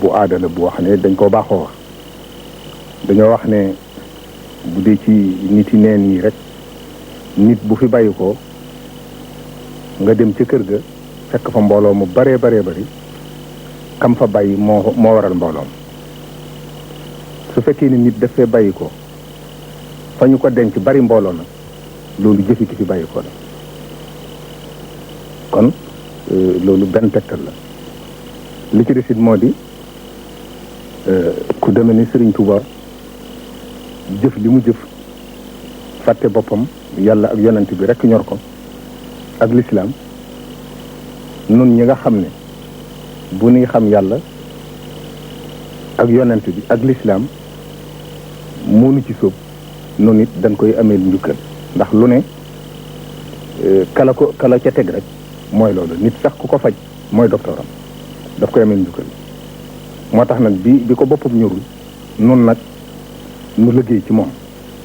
bu aada la bu wax ne dañ koo baaxoo wax dañoo wax ne bu dee ci nit yi neen yi rek nit bu fi bàyyi ko nga dem ca kër ga fekk fa mbooloo mu baree bari kam fa bàyyi moo waral mbooloom su fekkee ni nit daf fee bàyyi ko fa ñu ko denc bari mbooloo nag loolu jëfi ki fi bàyyi ko la kon loolu benn tegtal la li ci desit moo di ku demee ni Serigne Touba jëf li mu jëf fàtte boppam yàlla ak yonent bi rekk ñor ko ak lislaam nun ñi nga xam ne bu nuy xam yàlla ak yonent bi ak lislaam moo nu ci sóob noonu it dañ koy amee njukkal ndax lu ne kala ca teg rek mooy loolu nit sax ku ko faj mooy doctoram daf koy amee njukkal moo tax nag bi ko boppam ñorul nun nag nu liggéey ci moom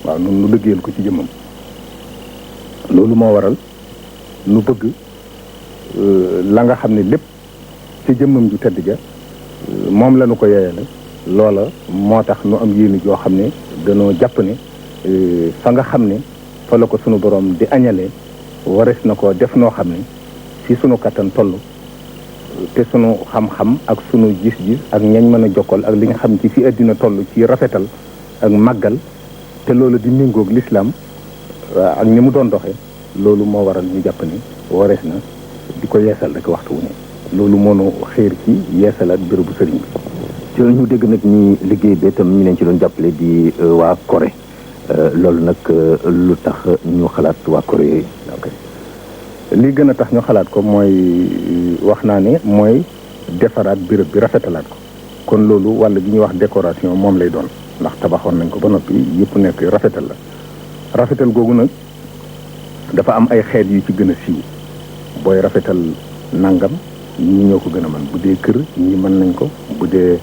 waaw nun nu liggéeyal ko ci jëmmam loolu moo waral nu bëgg la nga xam ne lépp ci jëmmam ju tedd ja moom la nu ko yeyale loola moo tax nu am yéene joo xam ne danoo jàpp ne fa nga xam ne fa la ko sunu borom di añalee wares na ko def noo xam ne ci sunu kattan toll te sunu xam-xam ak sunu gis-gis ak ñañ mën a jokkal ak li nga xam ci fi àddina toll ci rafetal ak màggal te loolu di méngoog lislaam ak ni mu doon doxee loolu moo waral ñu jàpp ni warees na di ko yeesal rek waxtu wu ne loolu moo nu xeer ci yeesalaat bérébu sëriñ bi. ci la ñu dégg nag ñi liggéey bi itam ñu leen ci doon jàppale di waa Corée loolu nag lu tax ñu xalaat waa Corée yooyu. ok li gën a tax ñu xalaat ko mooy wax naa ne mooy defaraat béréb bi rafetalaat ko kon loolu wàll gi ñuy wax décoration moom lay doon ndax tabaxoon nañ ko ba noppi yëpp nekk rafetal la rafetal googu nag dafa am ay xeet yu ci gën a siiw booy rafetal nangam ñi ñoo ko gën a mën bu dee kër ñi mën nañ ko bu dee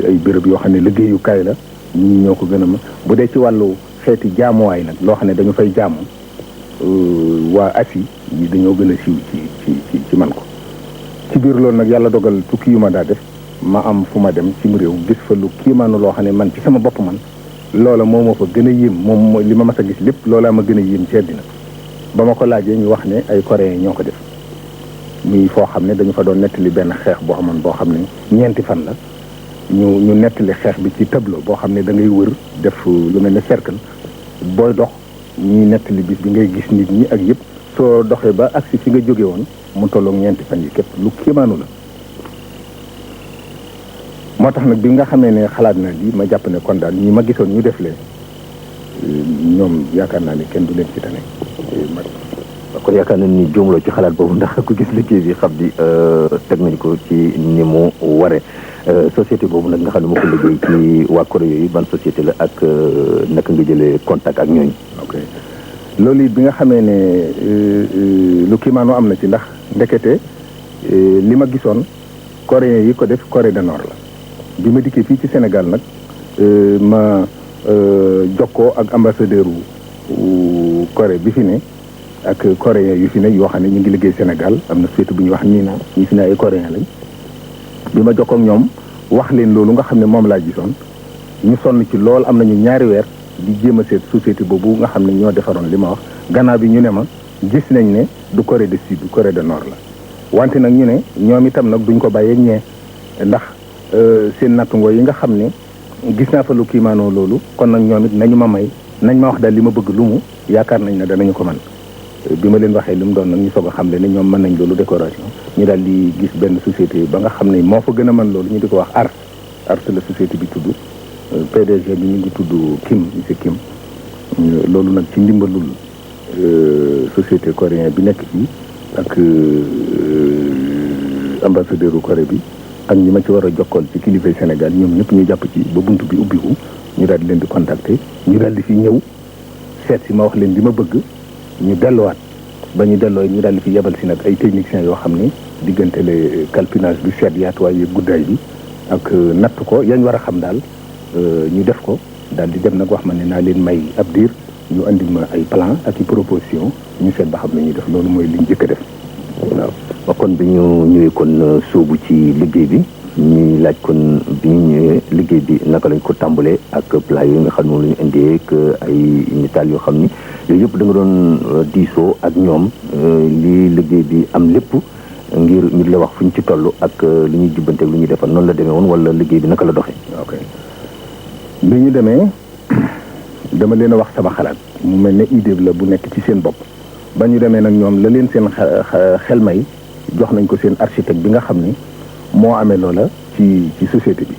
ay béréb yoo xam ne liggéeyukaay la ñi ñoo ko gën a mën bu dee ci wàllu xeeti jaamuwaay nag loo xam ne dañu fay jaamu waa Asie yi dañoo gën a siiw ci man ko ci biir loolu nag yàlla dogal tukki yu ma daa def ma am fu ma dem ci mu réew gis fa lu kiimaanu loo xam ne man ci sama bopp man loola moo ma fa gën a yéem moom li ma mas a gis lépp loolaa ma gën a yéem ci àddina ba ma ko laajee ñu wax ne ay coréens ñoo ko def muy foo xam ne dañu fa doon nettali benn xeex boo xam ne ñeenti fan la ñu nettali xeex bi ci tableau boo xam ne da ngay wër def lu mel ne cercle booy dox ñuy nettali bis bi ngay gis nit ñi ak yëpp soo doxee ba agsi fi nga jóge woon mu tolloog ñeenti fan yi képp lu kiimaanu la moo tax nag bi nga xamee ne xalaat na lii ma jàpp ne kon daal ñi ma gisoon ñu def lee ñoom yaakaar naa ne kenn du leen ci tane kon yaakaar nañ ni juumloo ci xalaat boobu ndax ku gis liggéey bi xam di teg nañ ko ci ni mu waree société boobu nag nga xam ne moo ko liggéey ci waa Corée yooyu ban société la ak naka nga jëlee contact ak ñooñu. ok loolu it bi nga xamee ne lu kiimaanu am na ci ndax ndekete li ma gisoon coréens yi ko def Corée du Nord la bi ma dikkee fii ci Sénégal nag ma jokkoo ak ambassadeur wu Corée bi fi ne ak coréens yu fi ne yoo xam ne ñu ngi liggéey Sénégal am na société bu ñuy wax ñi fi ne ay coréens lañ bi ma jokkoo ak ñoom wax leen loolu nga xam ne moom laa gisoon ñu sonn ci lool am nañu ñaari weer di jéem a seet société boobu nga xam ne ñoo defaroon li ma wax gannaaw bi ñu ne ma gis nañ ne du Corée du Sud du Corée du Nord la wante nag ñu ne ñoom itam nag duñ ko bàyyee ñee ndax seen nattungoo yi nga xam ne gis naa fa lu kiimaanoo loolu kon nag ñoom it nañu ma may nañ ma wax daal li ma bëgg lu mu yaakaar nañ ne danañu ko man bi ma leen waxee li mu doon nag ñu soog a xam le ne ñoom mën nañ loolu décoration ñu daal di gis benn société ba nga xam ne moo fa gën a mën loolu ñu di ko wax art la société bi tudd PDG bi ñu ngi tudd Kim monsieur Kim loolu nag ci ndimbalul société coréen bi nekk fii ak ambassadeur u Corée bi ak ñi ma ci war a jokkool ci kilifay Sénégal ñoom ñëpp ñu jàpp ci ba bunt bi ubbiku ñu daal di leen di contacter ñu daal di fi ñëw seet si ma wax leen li ma bëgg ñu delluwaat ba ñu delloo ñu daal di fi yebal si nag ay techniciens yoo xam ne diggante le calpinage bi seet yaatuwaay yeeg guddaay bi ak natt ko yañ war a xam daal ñu def ko daal di dem nag wax ma ne naa leen may ab diir ñu andil ma ay plan ak i proposition ñu seet ba xam ne ñuy def loolu mooy liñ jëkk a def waaw ba kon bi ñu ñëwee kon sóobu ci liggéey bi ñuy laaj kon bi ñu ñëwee liggéey bi naka lañ ko tàmbalee ak plat yooyu nga xam ne moom la ñu indee ak ay nitaal yoo xam ni yooyu yëpp da nga doon diisoo ak ñoom li liggéey bi am lépp ngir ñu la wax fu ñu ci toll ak li ñuy jubbante ak lu ñuy defal noonu la demee woon wala liggéey bi naka la doxee. ok bi ñu demee dama leen a wax sama xalaat mu mel ne idée la bu nekk ci seen bopp ba ñu demee nag ñoom la leen seen xel may jox nañ ko seen architecte bi nga xam ni moo amee loola ci société bi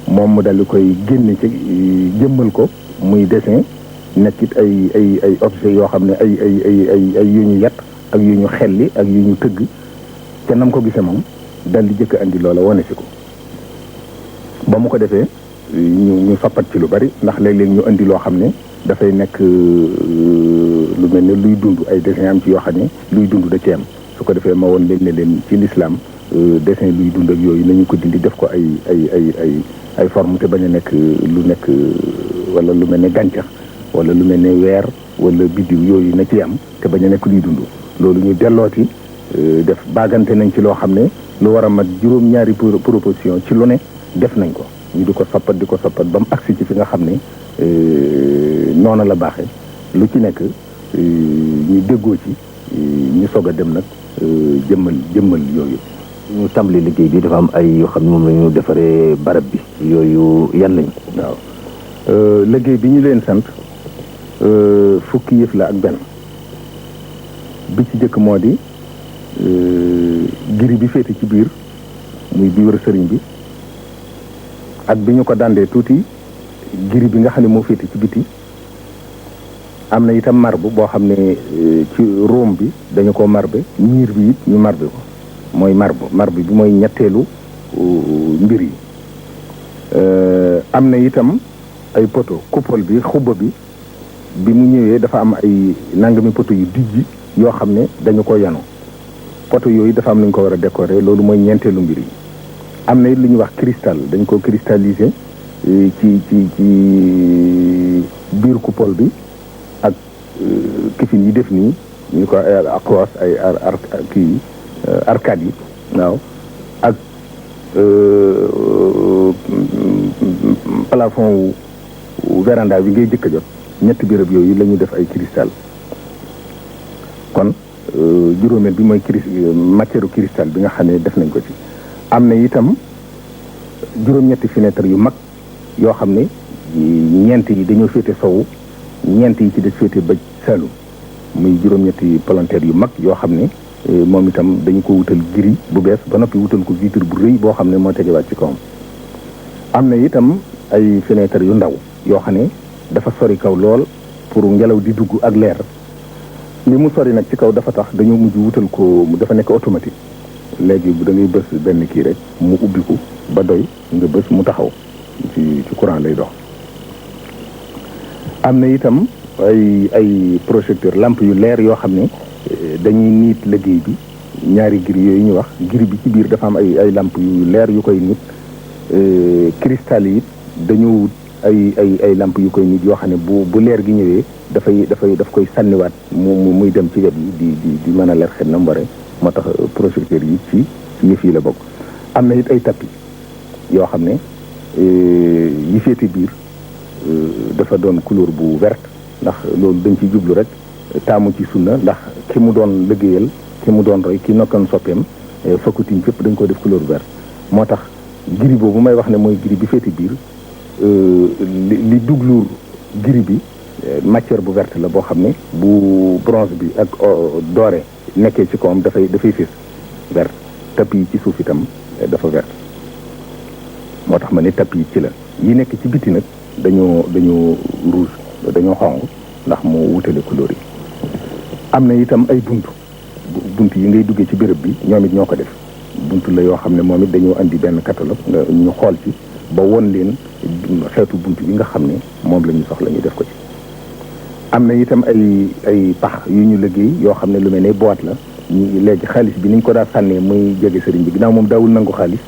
moom mu daldi koy génne ci jëmmal ko muy dessin nekkit ay objet yoo xam ne ay yu ñu yat ak yu ñu xelli ak yu ñu tëgg te nam ko gisee moom daldi jëkk andi loola wane si ko ba mu ko defee ñu fappat ci lu bari ndax léeg-léeg ñu indi loo xam ne dafay nekk lu mel ne luy dund ay dessin am ci yoo xam ne luy dund da ci am su ko defee ma woon leen ne leen ci l'islam dessin luy dund ak yooyu nañu ko dindi def ko ay forme te bañ a nekk lu nekk wala lu mel ne gàncax wala lu mel ne weer wala biddiw yooyu na ci am te bañ a nekk luy dund loolu ñu dellooti def baagante nañ ci loo xam ne lu war a mat juróom-ñaari proposition ci lu ne def nañ ko ñu di ko soppat ba mu agsi ci fi nga xam ne noona la baaxee lu ci nekk ñu déggoo ci ñu soog a dem nag jëmmal yooyu. ñu tàmbali liggéey bi dafa am ay yoo xam ne moom la ñu defaree barab bi yooyu yan lañ. waaw liggéey bi ñu leen sant fukki yëf la ak benn bi ci jëkk moo di giri bi féete ci biir muy bi wër sëriñ bi ak bi ñu ko dandee tuuti giri bi nga xam ne moo féete ci biti am na itam marbre boo xam ne ci Rome bi dañu ko marbre miir bi it ñu marbre ko mooy marbre bi mooy ñetteelu mbir yi am na itam ay poto coupole bi xubba bi mu ñëwee dafa am ay nangami poto yu dijji yoo xam ne dañu ko yanu poto yooyu dafa am nañu ko war a décorer loolu mooy ñeenteelu mbir yi am na it lu ñuy wax cristal dañ ko cristalliser ci biir coupole bi ak kifin yi def nii ñu ko across ay kii arcade yi waaw ak plafond wu véranda bi ngay jëkk a jot ñetti béréb yooyu la ñu def ay cristal kon juróomeel bi mooy matière cristal bi nga xam ne def nañ ko ci am na itam juróom-ñetti fenêtre yu mag yoo xam ne ñeent yi dañoo féete sowu ñeent yi ci des féete ba Saalum muy juróom-ñetti palanteer yu mag yoo xam ne moom itam dañu ko wutal gris bu bees ba noppi wutal ko vitre bu rëy boo xam ne moo tegewaat ci kawam am na itam ay fenêtre yu ndaw yoo xam ne dafa sori kaw lool pour ngelaw di dugg ak leer li mu sori nag ci kaw dafa tax dañoo mujj wutal ko dafa nekk automatique léegi bu da ngay bës benn kii rek mu ubbiku ba doy nga bës mu taxaw ci courant lay dox am na itam ay projecteur lampe yu leer yoo xam ne dañuy niit liggéey bi ñaari gris yooyu ñu wax gris bi ci biir dafa am ay lampe yu leer yu koy nit cristal yi dañoo wut ay lampe yu koy nit yoo xam ne bu leer gi ñëwee daf koy sànniwaat muy dem ci wet yi di mën a leer xet na mu bare moo tax projecteur yi ci yëf yi la bokk am na it ay tapis yoo xam ne yi féete biir dafa doon couleur bu verte ndax loolu dañ ci jublu rek taamu ci sunna ndax ki mu doon liggéeyal ki mu doon roy ki nokkan soppeem fakkutiñ fépp dañ ko def couleur verte moo tax gris boobu may wax ne mooy gris bi féete biir li dugluur gris bi matière bu verte la boo xam ne bu bronze bi ak doré nekkee ci kawam dafay fés verte tapis yi ci suuf itam dafa verte moo tax ma ne tapis yi ci la yi nekk ci biti nag dañoo rouge dañoo xonq ndax moo wutale couleur yi am na itam ay bunt yi ngay duggee ci béréb bi ñoom it ñoo ko def bunt la yoo xam ne moom it dañoo andi benn catalogue nga ñu xool ci ba won leen xeetu bunt bi nga xam ne moom la ñu soxla ñu def ko ci am na itam ay pax yu ñu liggéey yoo xam ne lu mel ne boîte la ñu léegi xaalis bi niñ ko daa sànnee muy jege sëriñ bi ginnaaw moom daawul nangu xaalis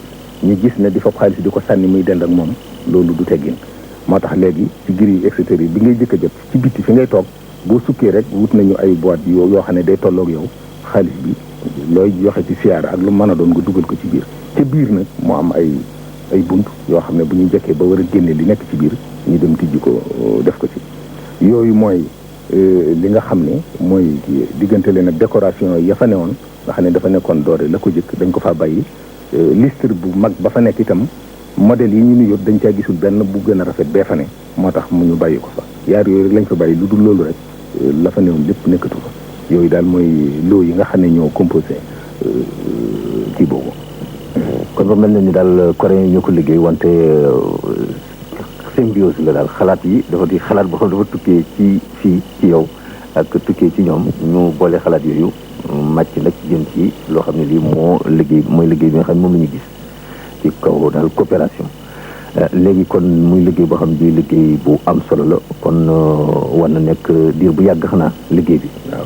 ñu gis ne di fab xaalis di ko sànni muy dend ak moom loolu du teggin moo tax léegi ci gris extérieur yi bi ngay jëkk a jot ci bitti fi ngay toog boo sukkee rek wut nañu ay boîte yoo xam ne day tolloog yow xaalis bi looy joxe ci siyaara ak lu mën a doon nga dugal ko ci biir ca biir nag moo am ay bunt yoo xam ne bu ñu jekkee ba war a génne li nekk ci biir ñu dem tijji ko def ko ci yooyu mooy li nga xam ne mooy diggante leen ak décoration ya fa newoon nga xam ne dafa nekkoon doore la ko jëkk dañ ko faa bàyyi listre bu mag ba fa nekk itam modèle yi ñu nu yót dañ caa gisul benn bu gën a rafet bee fa ne moo tax mu ñu bàyyi ko fa yaar yooyu rek lañ fa bàyyi lu dul loolu rek la fa newoon lépp nekkatu fa yooyu daal mooy loo yi nga xam ne ñoo composé kii boobu. kon ba mel na ni daal coréen yi ñoo ko liggéey wante symbiose la daal xalaat yi dafa di xalaat boo xam dafa tukkee ci fii ci yow ak tukkee ci ñoom ñu boole xalaat yooyu màcc nag jëm ci loo xam ne lii mooy liggéey bi nga xam ne moom la ñu gis ci kaw daal coopération léegi kon muy liggéey boo xam ne bii liggéey bu am solo la kon war na nekk diir bu yàgg xanaa liggéey bi. waaw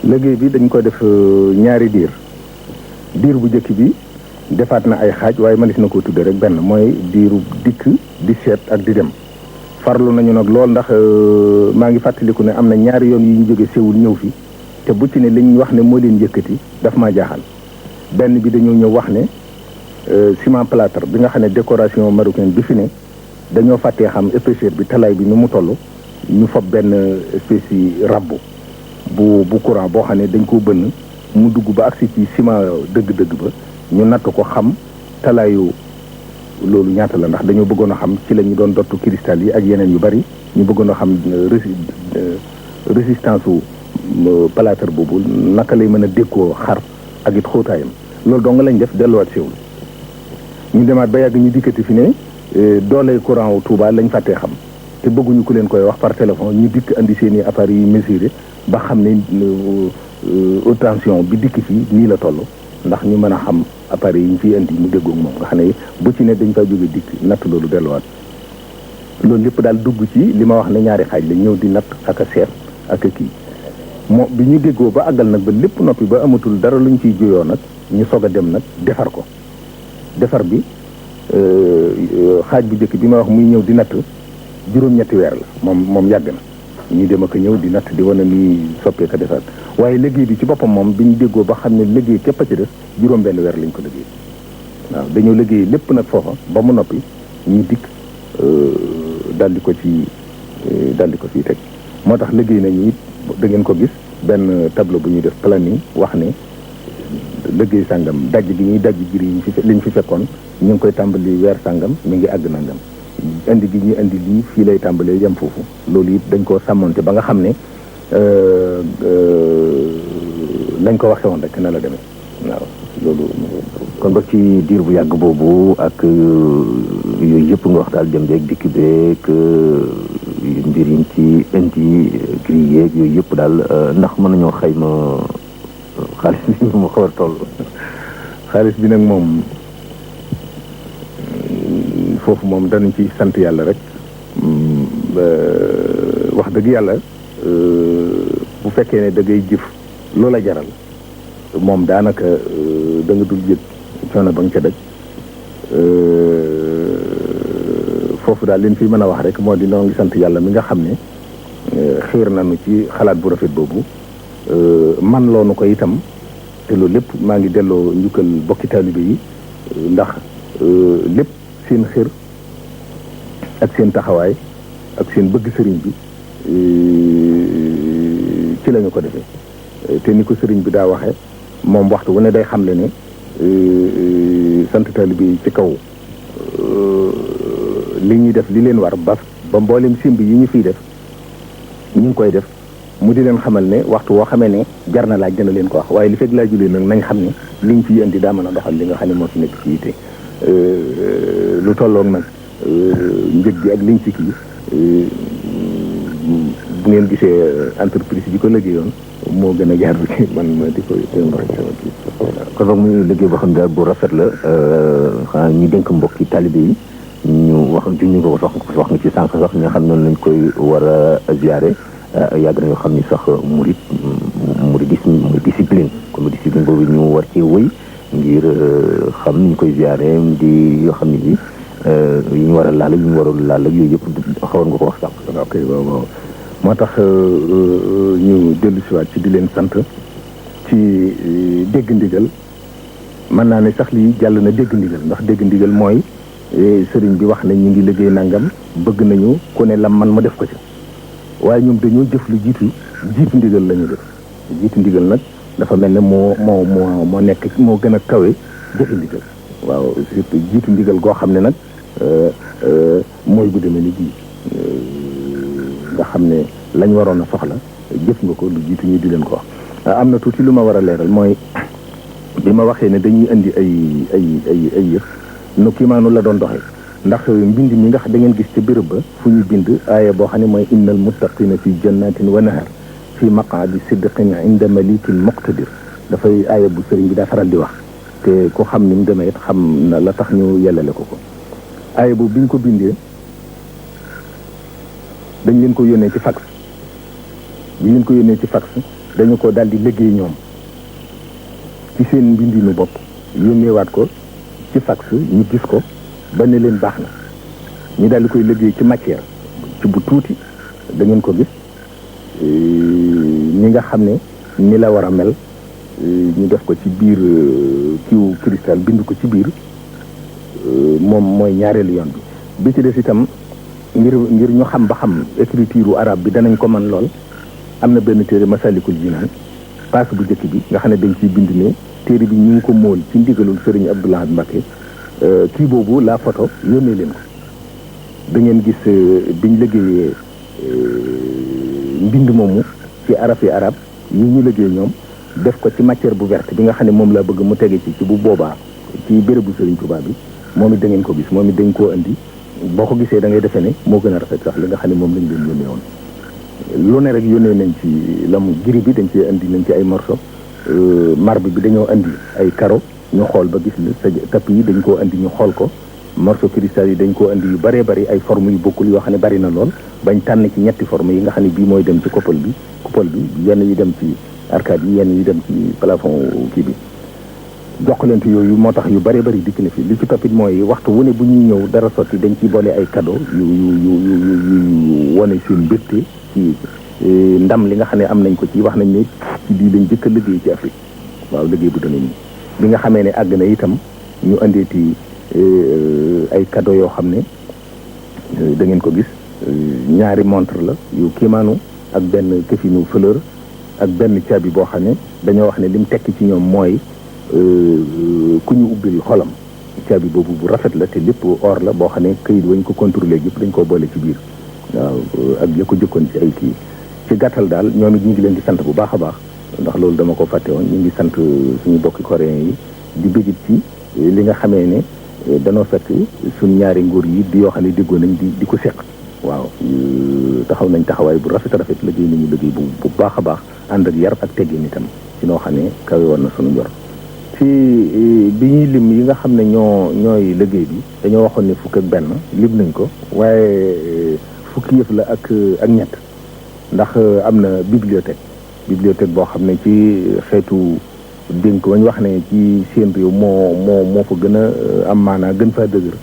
liggéey bi dañ ko def ñaari diir bu njëkk bi defaat na ay xaaj waaye mënees na koo tudde rek benn mooy diiru dikk di seet ak di dem farlu nañu nag lool ndax maa ngi fàttaliku ne am na ñaari yoon yu ñu jóge Séoul ñëw fi te bu ci ne li ñu wax ne moo leen yëkkati daf maa jaaxal benn bi dañoo ñëw wax ne ciment plâtre bi nga xam ne décoration marocaine bi fi ne dañoo fàttee xam épaisseur bi talaay bi ni mu toll ñu fob benn espèce yi rabbu bu courant boo xam ne dañ koo bënn mu dugg ba agsi ci ciment dëgg-dëgg ba ñu natt ko xam talaayu loolu ñaata la ndax dañoo bëggoon a xam ci la ñu doon dottu cristal yi ak yeneen yu bari ñu bëggoon a xam résistance u plâtre boobu naka lay mën a dékkoo xar ak it xóotaayam loolu dong lañ def delluwaat Séoul ñu demaat ba yàgg ñu dikkati fi ne dooley courant wu Touba lañ fàttee xam te bëgguñu ku leen koy wax par téléphone ñu dikk andi seen i appareils yi mesuré ba xam ne haute tension bi dikk fii nii la toll ndax ñu mën a xam appareils yi ñu fiy indi mu déggoog moom nga xam ne bu ci ne dañ fay jóge dikk natt loolu delluwaat loolu lépp daal dugg ci li ma wax ne ñaari xaaj la ñëw di natt ak a seet ak a kii moo bi ñu déggoo ba àggal nag ba lépp noppi ba amatul dara luñ ciy juyoo nag ñu soog a dem nag defar ko defar bi xaaj bu njëkk bi ma wax muy ñëw di natt juróom-ñetti weer la moom yàgg na ñuy dem ak ñëw di natt di wane ni soppee ko defar waaye liggéey bi ci boppam moom bi ñu déggoo ba xam ne liggéey képp a ci def juróom-benn weer lañ ko liggéey waaw dañoo liggéey lépp nag foofa ba mu noppi ñu dikk daldi ko fii teg moo tax liggéey nañu it da ngeen ko gis benn tableau bu ñuy def planning wax ne liggéey sàngam dajj gi ñuy dajj giri yi liñ fi fekkoon ñu ngi koy tàmbali weer sàngam mi ngi àgg nangam indi gi ñuy indi lii fii lay tàmbalee yem foofu loolu it dañ koo sàmmonte ba nga xam ne lañ ko waxee woon rek na la demee waaw loolu kon ba ci diir bu yàgg boobu ak yooyu yëpp nga wax daal dem beeg dikk beeg mbir yi ci indi gris yeeg yooyu yëpp daal ndax mën nañoo xayma xaalis bi mu xaw a toll. xaalis bi nag moom foofu moom danañ ci sant yàlla rek wax dëgg yàlla bu fekkee ne da ngay jëf loola jaral moom daanaka da nga dul jël coono ba nga ca daj foofu daal liñ fi mën a wax rek moo di noo ngi sant yàlla mi nga xam ne xiir nañu ci xalaat bu rafet boobu man loonu ko itam te loolu lépp maa ngi delloo njukkal bokki taalibe yi ndax lépp seen xër ak seen taxawaay ak seen bëgg sëriñ bi ci lañu ko defee te ni ko sëriñ bi daa waxe moom waxtu wu ne day xamle ne sant taalibe yi ci kaw li ñuy def li leen war ba mboolem simb yi ñu fiy def ñu ngi koy def mu di leen xamal ne waxtu woo xamee ne jar na laaj dana leen ko wax waaye li fekk laaju leen nag nañ xam ne liñ fi indi daa mën a doxal li nga xam ne moo fi nekk ci yitte lu tolloog nag njëg gi ak liñ ci kii bu ngeen gisee entreprise bi ko liggéeyoon moo gën a jaar ci man ma di ko kon boog muy liggéey boo xam ne daal bu rafet la xanaa ñu dénk mbokki talibé yi ñu wax juñu ko wax nga ci sànq sax ñi nga xam noonu lañ koy war a ziare yàgg nañoo xam ni sax murid discipline comme discipline boobu ñu war cee wëy ngir xam ni ñu koy ziare di yoo xam ne bi yi ñu war a laal ak yi ñu warul laal ak yooyu yëpp xawoon nga ko wax sànq. ok waaw moo tax ñu dellu siwaat ci di leen sant ci dégg ndigal mën naa ne sax lii jàll na dégg ndigal ndax dégg ndigal mooy sëriñ bi wax ne ñu ngi liggéey nangam bëgg nañu ku ne lam man mu def ko ci waaye ñoom dañoo jëf lu jiitu ndigal la ñu def jiitu ndigal nag dafa mel ne moo nekk moo gën a kawe jëfi ndigal waaw surtout jiitu ndigal goo xam ne nag mooy bu demee ni bii nga xam ne lañ waroon a soxla jëf nga ko lu jiitu ñu di leen ko wax am na tuuti lu ma war a leeral mooy bi ma waxee ne dañuy indi ay yëf nu kiimaanu la doon doxee ndax mbind mi nga xam da ngeen gis ci béréb ba fu ñu bind aaya boo xam ne mooy innal muttaqina fi jannatin wa nahar fi maqaadi sidqin inda malikin muqtadir dafay aaya bu sëriñ bi daa faral di wax te ku xam ni mu demee it xam na la tax ñu yellale ko aaya boobu bi ñu ko bindee dañ leen ko yónnee ci fax bi leen ko yónnee ci fax dañu ko daal di liggéey ñoom ci seen mbindinu bopp yónneewaat ko ci fax ñu gis ko ba ne leen baax na ñu daal di koy liggéey ci matière ci bu tuuti da ngeen ko gis ni nga xam ne ni la war a mel ñu def ko ci biir kiiwu cristal bind ko ci biir moom mooy ñaareelu yoon bi ci des itam ngir ñu xam ba xam écriture arabe bi danañ ko mën lool am na benn téere Masalikul Jinaan passe bu njëkk bi nga xam ne dañ ciy bind ne téere bi ñu ngi ko móol ci ndigalul Sëriñ Abdou Lahad Mbacké kii boobu la photo yónnee leen ko da ngeen gis biñ liggéeyee mbind moomu ci arafi arab yi ñu liggéey ñoom def ko ci matière bu verte bi nga xam ne moom laa bëgg mu tege ci bu boobaa ci bérébu Sëriñ Tuubaa bi moom it da ngeen ko gis moom it dañ koo indi boo ko gisee da ngay defee ne moo gën a rafet sax li nga xam ne moom lañ leen yónnee woon lu ne rek yónnee nañ ci lam giri bi dañ ci indi nañ ci ay morceau marbre bi dañoo indi ay carreau ñu xool ba gis la sa tapis yi dañ koo indi ñu xool ko morceau cristal yi dañ koo indi yu bëree bëri ay forme yu bokkul yoo xam ne bëri na lool bañ tànn ci ñetti forme yi nga xam ne bii mooy dem ci coupole bi yenn yi dem ci arcade yi yenn yi dem ci plafond kii bi jokkalante yooyu moo tax yu bëree bëri dikk na fi li ci toppit mooy waxtu wu ne bu ñuy ñëw dara sotti dañ ciy boole ay cadeau yu wane seen mbégte ci ndam li nga xam ne am nañ ko ci wax nañ ne ci bii lañ jëkk a liggéey ci Afrique waaw liggéey bu demee nii bi nga xamee ne àgg na itam ñu andeeti ay cadeau yoo xam ne da ngeen ko gis ñaari montre la yu kiimaanu ak benn këfinu fleur ak benn caabi boo xam ne dañoo wax ne lim tekki ci ñoom mooy ku ñu ubbil xolam caabi boobu bu rafet la te lépp or la boo xam ne këyit wañ ko contrôlé yëpp dañ koo boole ci biir waaw ak ya ko jëkkoon ci ay kii ci gàttal daal ñoom it ñu ngi leen di sant bu baax a baax ndax loolu dama ko fàtte woon ñu ngi sant suñu bokki coréen yi di bëggit ci li nga xamee ne danoo fekk suñ ñaari nguur yi di yoo xam ne déggoo nañ di ko seq waaw taxaw nañ taxawaay bu rafet a rafet liggéey nañu liggéey bu baax a baax ànd ak yar ak teggin itam ci noo xam ne kawe woon na suñu njor ci bi ñuy lim yi nga xam ne ñooy liggéey bi dañoo waxoon ne fukk ak benn lim nañ ko waaye fukki yëf la ak ñett ndax am na bibliothèque boo xam ne ci xeetu dénk wañ wax ne ci seen réew moo fa gën a am maanaa gën faa dëgër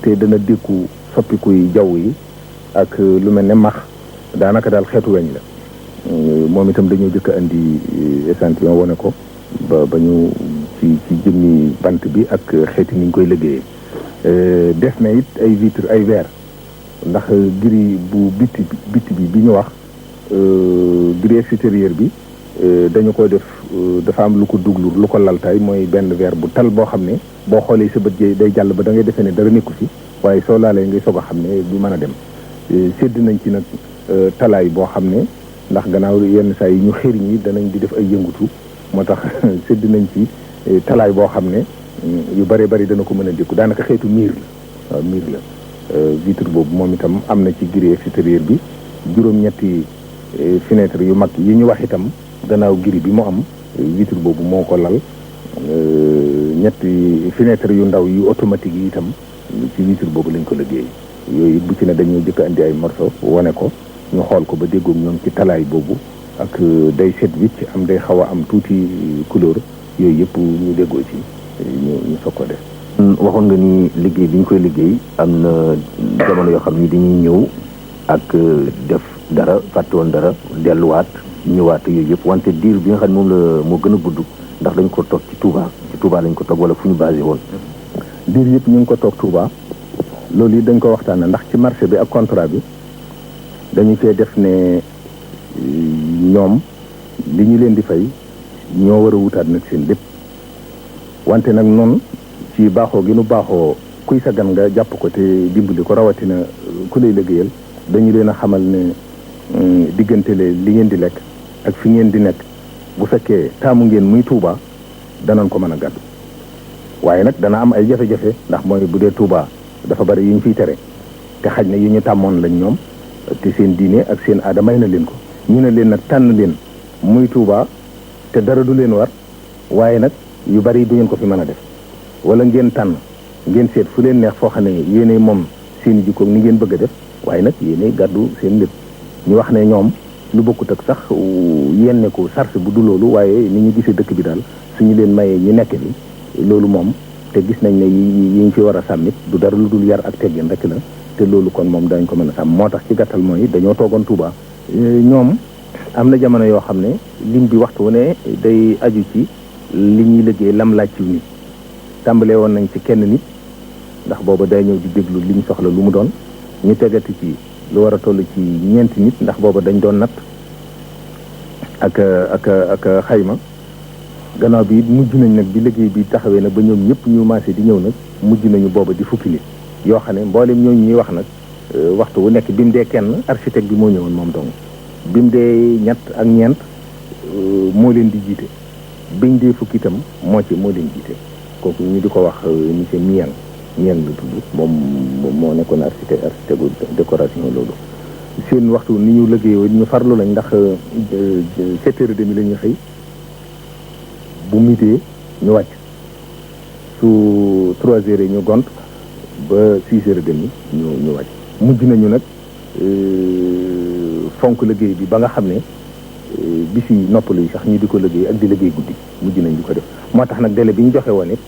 te dana dékku soppikuy jaww yi ak lu mel ne max daanaka daal xeetu weñ la moom itam dañoo jëkk a indi échantillon wane ko ba ñu ci jëmmi bant bi ak xeeti ni ñu koy liggéeyee def na it ay vitre ay verre ndax gris bu biti bi ñu wax gris extérieur bi dañu ko def dafa am lu ko duglu lu ko laltaay mooy benn verre bu tal boo xam ne boo xoolee sa bët day jàll ba da ngay defee ne dara nekku ci waaye soo laalee ngay soog a xam ne du mën a dem sédd nañ ci nag talaay boo xam ne ndax gannaaw yenn saa yi ñu xëriñ yi danañ di def ay yëngutu moo tax sédd nañ ci talaay boo xam ne yu bëree bëri dana ko mën a dékku daanaka xeetu miir la waaw miir la vitre boobu moom itam am na ci gris extérieur bi juróom-ñetti fenêtre yu mag yi ñu wax itam gannaaw gris bi mu am vitre boobu moo ko lal ñetti fenêtre yu ndaw yu automatique yi itam ci vitre boobu lañ ko liggéey yooyu bu ci ne dañoo jëkk andi ay morceau wane ko ñu xool ko ba déggoog ñoom ci talaay boobu ak day set wicc am day xaw a am tuuti couleur yooyu yëpp ñu déggoo ci ñu soog ko def. waxoon nga ni liggéey bi ñu koy liggéey am na jamono yoo xam ni dañuy ñëw ak def dara fàtte woon dara delluwaat ñëwaat yooyu yëpp wante diir bi nga xam ne moom la moo gën a gudd ndax dañ ko toog ci Touba ci ci Touba lañ ko toog wala fu ñu basé woon. diir yëpp ñu ngi ko toog Touba loolu it dañ ko waxtaanee ndax ci marché bi ak contrat bi dañu cee def ne ñoom li ñu leen di fay ñoo war a wutaat nag seen lépp wante nag noonu ci baaxoo gi nu baaxoo kuy sa gan nga jàpp ko te dimbali ko rawatina ku lay liggéeyal dañu leen a xamal ne diggante li ngeen di lekk ak fi ngeen di nekk bu fekkee taamu ngeen muy Touba danañ ko mën a gàddu waaye nag dana am ay jafe-jafe ndax mooy bu dee Touba dafa bari yu ñu fiy tere te xaj na yu ñu tàmmoon lañ ñoom te seen diine ak seen aada may na leen ko ñu ne leen nag tànn leen muy Touba te dara du leen war waaye nag yu bari du ngeen ko fi mën a def wala ngeen tànn ngeen seet fu leen neex foo xam ne yéenay moom seen jikko ni ngeen bëgg a def waaye nag yéenay gàddu seen lépp ñu wax ne ñoom lu bokkut ak sax yenne ko sarse bu du loolu waaye ni ñu gisee dëkk bi daal suñu leen mayee ñu nekk bi loolu moom te gis nañ ne yi ñu fi war a sàmmit du dara lu dul yar ak teggin rek la te loolu kon moom dañ ko mën a sàmm moo tax ci gàttal mooy dañoo toogoon Touba ñoom am na jamono yoo xam ne lim bi waxtu wu ne day aju ci li ñuy liggéey lam laaj ci nit tàmbalee woon nañ ci kenn nit ndax booba day ñëw di déglu li ñu soxla lu mu doon ñu tegati ci lu war a toll ci ñeenti nit ndax booba dañ doon natt ak xayma gannaaw bi mujj nañ nag bi liggéey bi taxawee nag ba ñoom ñëpp ñu maasee di ñëw nag mujj nañu booba di fukki nit yoo xam ne mboolem ñooñu ñuy wax nag waxtu wu nekk bi mu dee kenn architecte bi moo ñëwoon moom dong bi mu dee ñett ak ñeent moo leen di jiite biñ dee fukki itam moo leen jiite kooku ñu di ko wax monsieur Miyang la tudd moom moo nekkoon architecte décoration loolu seen waxtu ni ñu liggéeyoo ñu farlu lañ ndax 7h30 la ñuy xëy bu mitee ñu wàcc su 3h ñu gont ba 6h30 ñu wàcc mujj nañu nag fonk liggéey bi ba nga xam ne bis yi noppalu yi sax ñu di ko liggéey ak di liggéey guddi mujj nañ di ko def moo tax nag délai bi ñu joxe woon it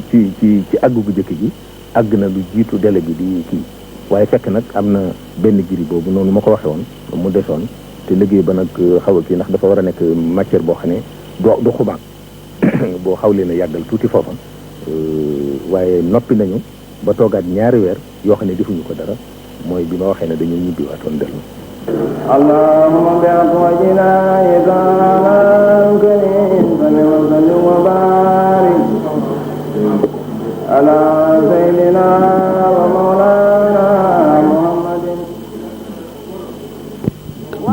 ci àggu gu jëkk gi àgg na lu jiitu délai bi di kii waaye fekk nag am na benn giri boobu noonu ma ko waxe woon mu desoon te liggéey ba nag xaw a kii ndax dafa war a nekk matière boo xam ne du xubaag boo xaw leen a yàggal tuuti foofa waaye noppi nañu ba toogaat ñaari weer yoo xam ne defuñu ko dara mooy bi ma waxee ne dañu ñibbi waatoon dellu اللهم بأفواجنا يدانا كريم فلوصل وبارك على سيدنا ومولانا محمد.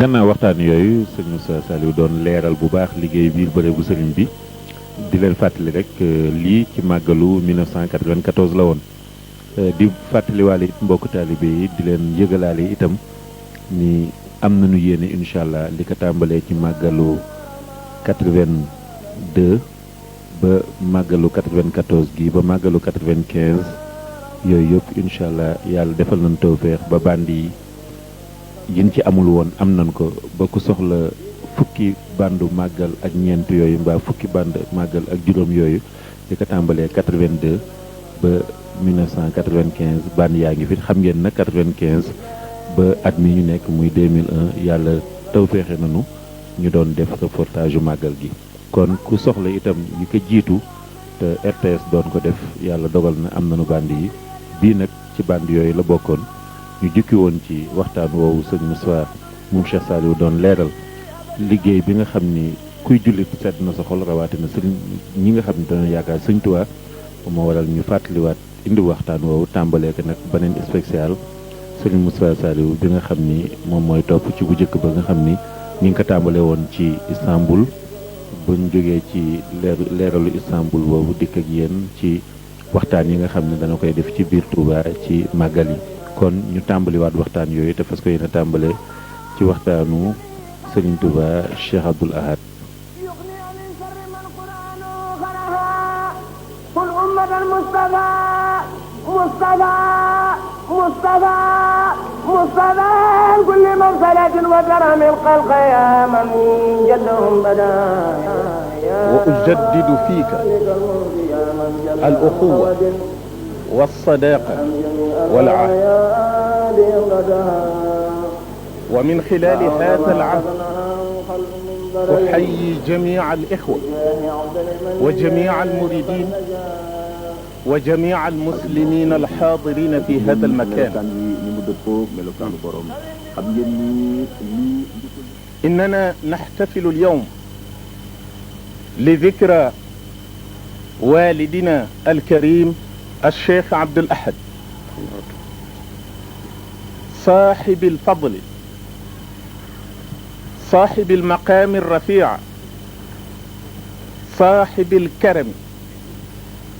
gannaaw waxtaan yooyu sëñ Moussa Saliou doon leeral bu baax liggéey bi bëre bu sëriñ bi di leen fàttali rek lii ci màggalu 1994 la woon di fàttaliwaale it mbokk taalibe yi di leen yëgalaale itam ni am nañu yéene incha allah li ko tàmbalee ci màggalu 82 ba màggalu 94 gi ba màggalu 95 yooyu yëpp incha allah yàlla defal nañ tawféex ba bandi yin ci amul woon am nañ ko ba ku soxla fukki bandu màggal ak ñeent yooyu mbaa fukki band màggal ak juróom yooyu li ko tàmbalee 82 ba 1995 band yaa ngi fi xam ngeen nag 95 ba at mi ñu nekk muy 2001 yàlla tawféexe nañu ñu doon def reportage màggal gi kon ku soxla itam yi ko jiitu te RTS doon ko def yàlla dogal na am nañu band yi bii nag ci band yooyu la bokkoon ñu jukki woon ci waxtaan woowu sëñ Moussa moom Cheikh Saliou doon leeral liggéey bi nga xam ni kuy jullit sedd na sa xol rawatina sëriñ ñi nga xam ne dañoo yaakaar sëñ Tuubaa moo waral ñu fàttaliwaat indi waxtaan woowu tàmbalee ko nag beneen spécial sëriñ Moussa Saliou bi nga xam ni moom mooy topp ci bu njëkk ba nga xam ni ñi ngi ko tàmbalee woon ci Istanbul buñ jógee ci leeralu Istanbul boobu dikk ak yéen ci waxtaan yi nga xam ne dana koy def ci biir Touba ci màggal yi kon ñu tàmbaliwaat waxtaan yooyu te fas ko yéen a tàmbale ci waxtaanu Serigne Touba Cheikh Abdoul Ahad مصطفى كل مفسدة وكرم الخلق يا من جدهم بدا وأجدد فيك الأخوة والصداقة والعهد ومن خلال هذا العهد أحيي جميع الإخوة وجميع المريدين وجميع المسلمين الحاضرين في هذا المكان. إننا نحتفل اليوم لذكرى والدنا الكريم الشيخ عبد الأحد صاحب الفضل صاحب المقام الرفيع صاحب الكرم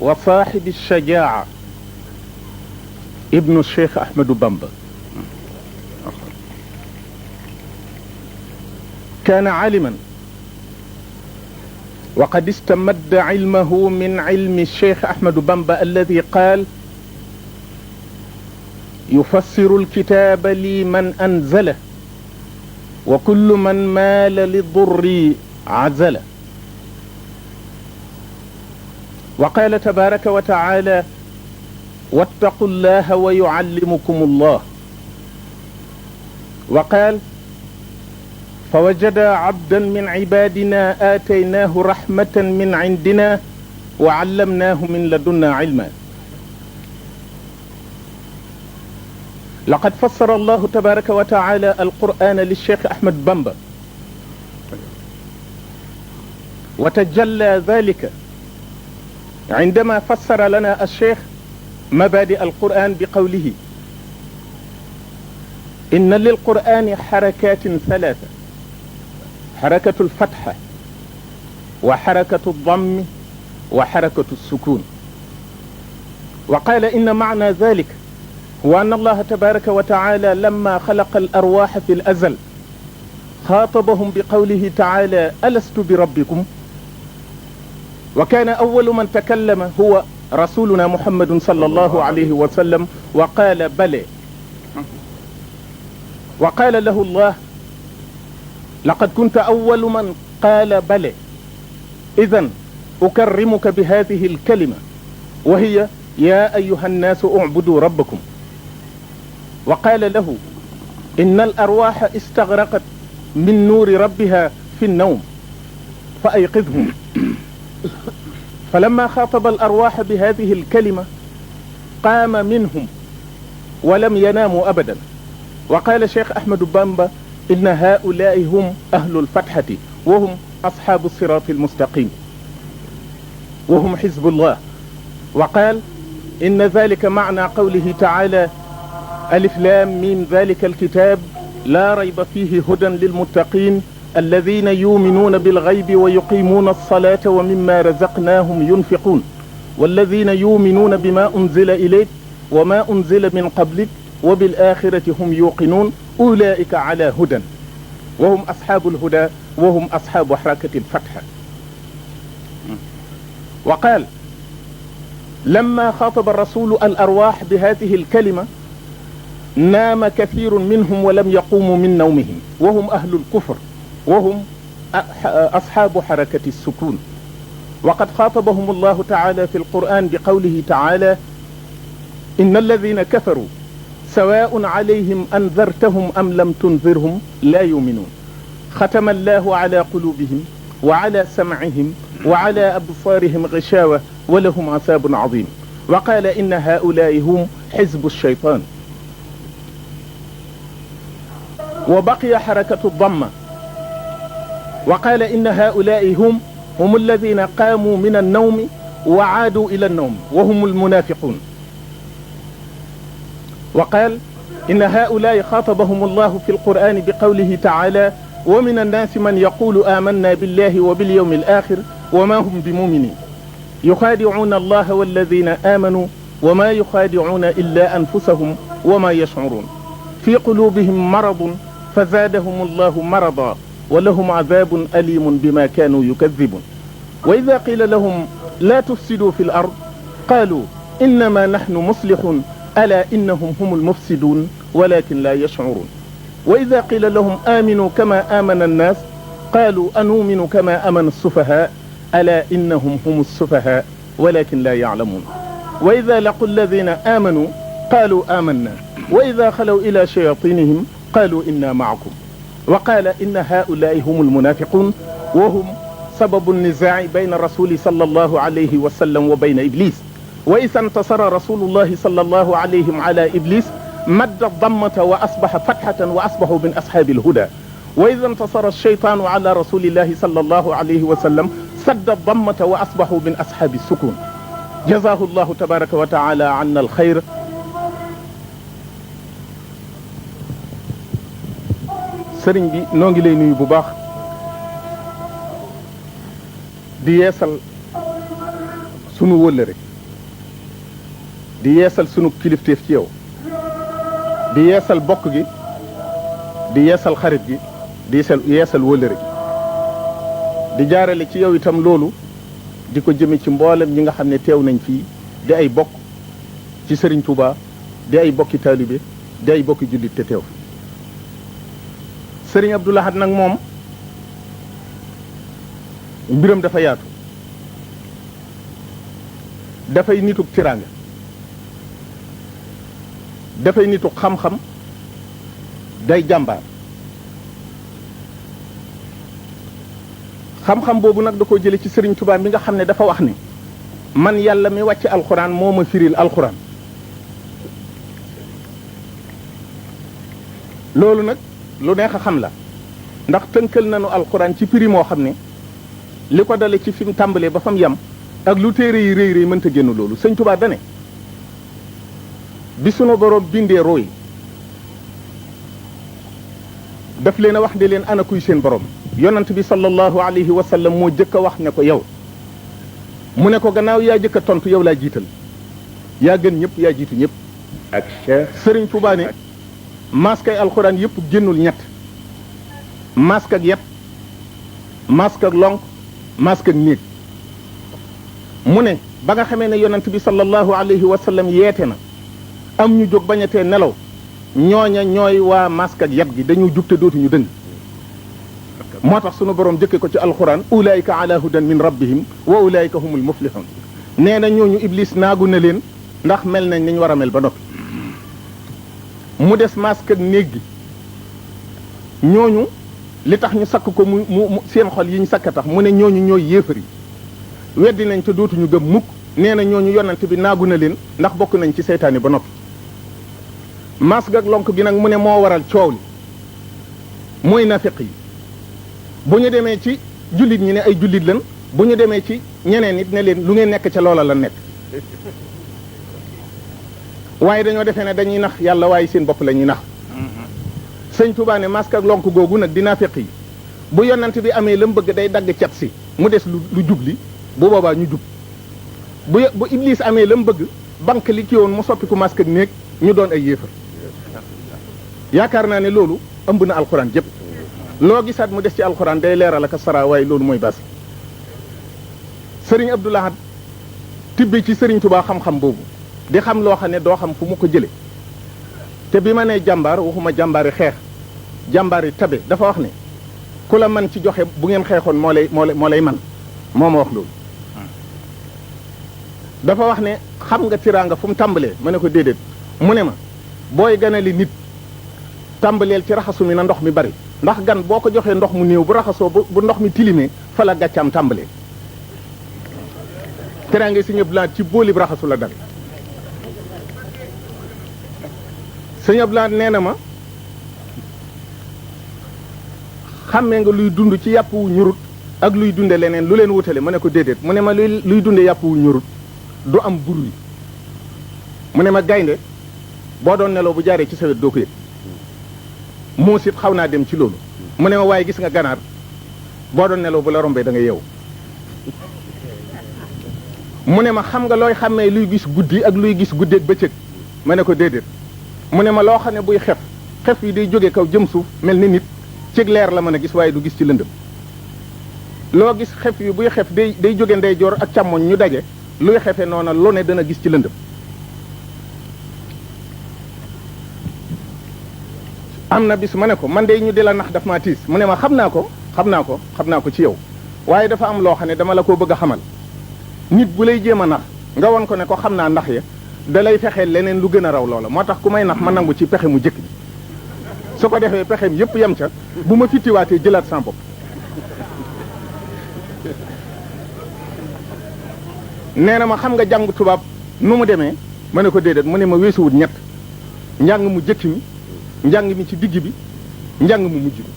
وصاحب الشجاعة ابن الشيخ أحمد بامبا. كان عالما وقد استمد علمه من علم الشيخ أحمد بامبا الذي قال: يفسر الكتاب لي من أنزله وكل من مال للضر عزله. وقال تبارك وتعالى: واتقوا الله ويعلمكم الله. وقال: فوجد عبدا من عبادنا آتيناه رحمة من عندنا وعلمناه من لدنا علما. لقد فسر الله تبارك وتعالى القرآن للشيخ أحمد بامبا، وتجلى ذلك عندما فسر لنا الشيخ مبادئ القرآن بقوله: إن للقرآن حركات ثلاثة: حركة الفتحة وحركة الضم وحركة السكون. وقال إن معنى ذلك هو أن الله تبارك وتعالى لما خلق الأرواح في الأزل خاطبهم بقوله تعالى: ألست بربكم؟ وكان أول من تكلم هو رسولنا محمد صلى الله عليه وسلم وقال: بلى. وقال له الله: لقد كنت أول من قال بلى، إذن أكرمك بهذه الكلمة وهي: يا أيها الناس اعبدوا ربكم. وقال له: إن الأرواح استغرقت من نور ربها في النوم فأيقظهم. فلما خاطب الأرواح بهذه الكلمة قام منهم ولم يناموا أبدا. وقال شيخ أحمد بامبا: إن هؤلاء هم أهل الفتحة وهم أصحاب الصراط المستقيم وهم حزب الله. وقال: إن ذلك معنى قوله تعالى: ألف لام ميم ذلك الكتاب لا ريب فيه هدى للمتقين الذين يؤمنون بالغيب ويقيمون الصلاة ومما رزقناهم ينفقون والذين يؤمنون بما أنزل إليك وما أنزل من قبلك وبالآخرة هم يوقنون أولئك على هدى وهم أصحاب الهدى وهم أصحاب حركة الفتحة. وقال: لما خاطب الرسول الأرواح بهذه الكلمة نام كثير منهم ولم يقوموا من نومهم وهم أهل الكفر وهم أصحاب حركة السكون. وقد خاطبهم الله تعالى في القرآن بقوله تعالى: إن الذين كفروا سواء عليهم أنذرتهم أم لم تنذرهم لا يؤمنون ختم الله على قلوبهم وعلى سمعهم وعلى أبصارهم غشاوة ولهم عذاب عظيم. وقال: إن هؤلاء هم حزب الشيطان. وبقي حركة الضمة وقال: إن هؤلاء هم الذين قاموا من النوم وعادوا إلى النوم وهم المنافقون. وقال: إن هؤلاء خاطبهم الله في القرآن بقوله تعالى: ومن الناس من يقول آمنا بالله وباليوم الآخر وما هم بمؤمنين يخادعون الله والذين آمنوا وما يخادعون إلا أنفسهم وما يشعرون في قلوبهم مرض فزادهم الله مرضا ولهم عذاب أليم بما كانوا يكذبون. وإذا قيل لهم لا تفسدوا في الأرض قالوا إنما نحن مصلحون ألا إنهم هم المفسدون ولكن لا يشعرون. وإذا قيل لهم آمنوا كما آمن الناس قالوا أنؤمن كما آمن السفهاء ألا إنهم هم السفهاء ولكن لا يعلمون. وإذا لقوا الذين آمنوا قالوا آمنا وإذا خلوا إلى شياطينهم قالوا إنا معكم wa qaala inna haulaai hum almunafiqun wa hum sababu nnizaai bayna rasuli sallallahu alayhi wa sallam wa bayna iblis wa isa intasara rasulullahi sallallahu alayhim ala iblis madda dammata wa asbaha fathatan wa asbahu min ashaabi alhuda wa ida intasara alcheytaanu ala rasulillahi sallallahu alayhi wa sallam sadda dammata wa asbahu min ashaabi sukun jazahu llahu tabaraka wa taala anna alxayr. sëriñ bi noo ngi lay nuyu bu baax di yeesal sunu wëllëre di yeesal sunu kilifteef ci yow di yeesal bokk gi di yeesal xarit gi di yeesal wëllëre gi di jaarale ci yow itam loolu di ko jëme ci mboolem ñi nga xam ne teew nañ fii di ay bokk ci sëriñ Touba di ay bokki taalibe di ay bokki jullit te teew sëriñ Abdou Lahad nag moom mbiram dafa yaatu dafay nituk tiraanga dafay nituk xam-xam day jàmbaar xam-xam boobu nag da koo jële ci sëriñ Touba mi nga xam ne dafa wax ni man yàlla mi wàcc alxuraan moo ma firil alxuraan loolu nag lu neex a xam la ndax tënkal nañu alxuraan ci firi moo xam ne li ko dale ci fi mu tàmbalee ba fa mu yem ak lu téere yi rëy rëy mënta génn loolu sëñ Touba dane bi sunu boroom bindee rooy daf leen a wax ne leen ana kuy seen borom yonant bi sallallahu alayhi wa sallam moo jëkk a wax ne ko yow mu ne ko gannaaw yaa jëkk a tontu yow laa jiital yaa gën ñëpp yaa jiitu ñëpp ak Cheikh Sëriñ Touba ne masque ay alxuraan yëpp génnul ñett masque ak yet masque ak lonk masque ak néeg mu ne ba nga xamee ne yonant bi sallallahu alayhi wa sallam yeete na am ñu jóg bañatee nelaw ñooña ñooy waa masque ak yet gi dañu jug te dootuñu dëng moo tax sunu borom jëkke ko ci alxuraan ulaayika ala hudan min rabbihim wa ulaayika humul muflihun nee na ñooñu iblis naagu na leen ndax mel nañ niñ war a mel ba noppi mu des masque ak néeg gi ñooñu li tax ñu sakk ko mu seen xol yi ñu sakk tax mu ne ñooñu ñooy yéefar yi weddi nañ te dootuñu gëm mukk nee na ñooñu yonante bi naagu na leen ndax bokk nañ ci seytaane ba noppi masque ak lonk gi nag mu ne moo waral coow li mooy nafiq yi bu ñu demee ci jullit ñi ne ay jullit lan bu ñu demee ci ñeneen it ne leen lu ngeen nekk ca loola la nekk waaye dañoo defee ne dañuy nax yàlla waaye seen bopp la ñuy nax sëñ Touba ne masque ak lonk googu nag di nafiq yi bu yonante bi amee la mu bëgg day dagg cet si mu des lu jubli bu boobaa ñu jub bu iblis amee la mu bëgg banque li ki woon mu soppi ko masque ak néeg ñu doon ay yéefar yaakaar naa ne loolu ëmb na alxuraan jëpp loo gisaat mu des ci alxuraan day leeral ak sara waaye loolu mooy bas sëriñ Abdou Lahad tibbi ci sëriñ Touba xam-xam boobu di xam loo xam ne doo xam fu mu ko jële te bi ma nee jàmbaar waxuma jàmbaari xeex jàmbaari tabe dafa wax ne ku la man ci joxe bu ngeen xeexoon moo lay man moo ma wax loolu dafa wax ne xam nga tiraanga fu mu tàmbalee ma ne ko déedéet mu ne ma booy ganali nit tàmbaleel ci raxasu mi na ndox mi bari ndax gan boo ko joxee ndox mu néew bu raxasoo bu ndox mi tilimee fa la gàccaam tàmbalee tiraanga si ñëpp ci boolib raxasu la dal sëñ Abdoulaye nee na ma xàmmee nga luy dund ci yàpp wu ñurut ak luy dunde leneen lu leen wutale ma ne ko déedéet mu ne ma luy dunde yàpp wu ñurut du am bruit mu ne ma gaynde boo doon nelaw bu jaaree ci sawet doo ko yëg muus it xaw naa dem ci loolu mu ne ma waaye gis nga ganaar boo doon nelaw bu la rombee da nga yeewu mu ne ma xam nga looy xàmmee luy gis guddi ak luy gis guddeeg bëccëg ma ne ko déedéet mu ne ma loo xam ne buy xef yi day jóge kaw jëm suuf mel ni nit cig leer la mën a gis waaye du gis ci lëndëm loo gis xef yi buy xef day jóge ndeyjoor ak càmmoñ ñu daje luy xefe noona lu ne dana gis ci lëndëm am na bis ma ne ko man de ñu di la nax daf maa tiis mu ne ma xam naa ko ci yow waaye dafa am loo xam ne dama la ko bëgg a xamal nit bu lay jéem a nax nga won ko ne ko xam naa ndax ya da lay fexee leneen lu gën a raw loola moo tax ku may nax ma nangu ci pexe mu jëkk bi su ko defee pexeem yëpp yem ca bu ma fittiwaatee jëlaat sama bopp nee na ma xam nga jàng tubaab nu mu demee ma ne ko déedéet mu ne ma weesuwut ñett njàng mu jëkk mi njàng mi ci digg bi njàng mu mujj bi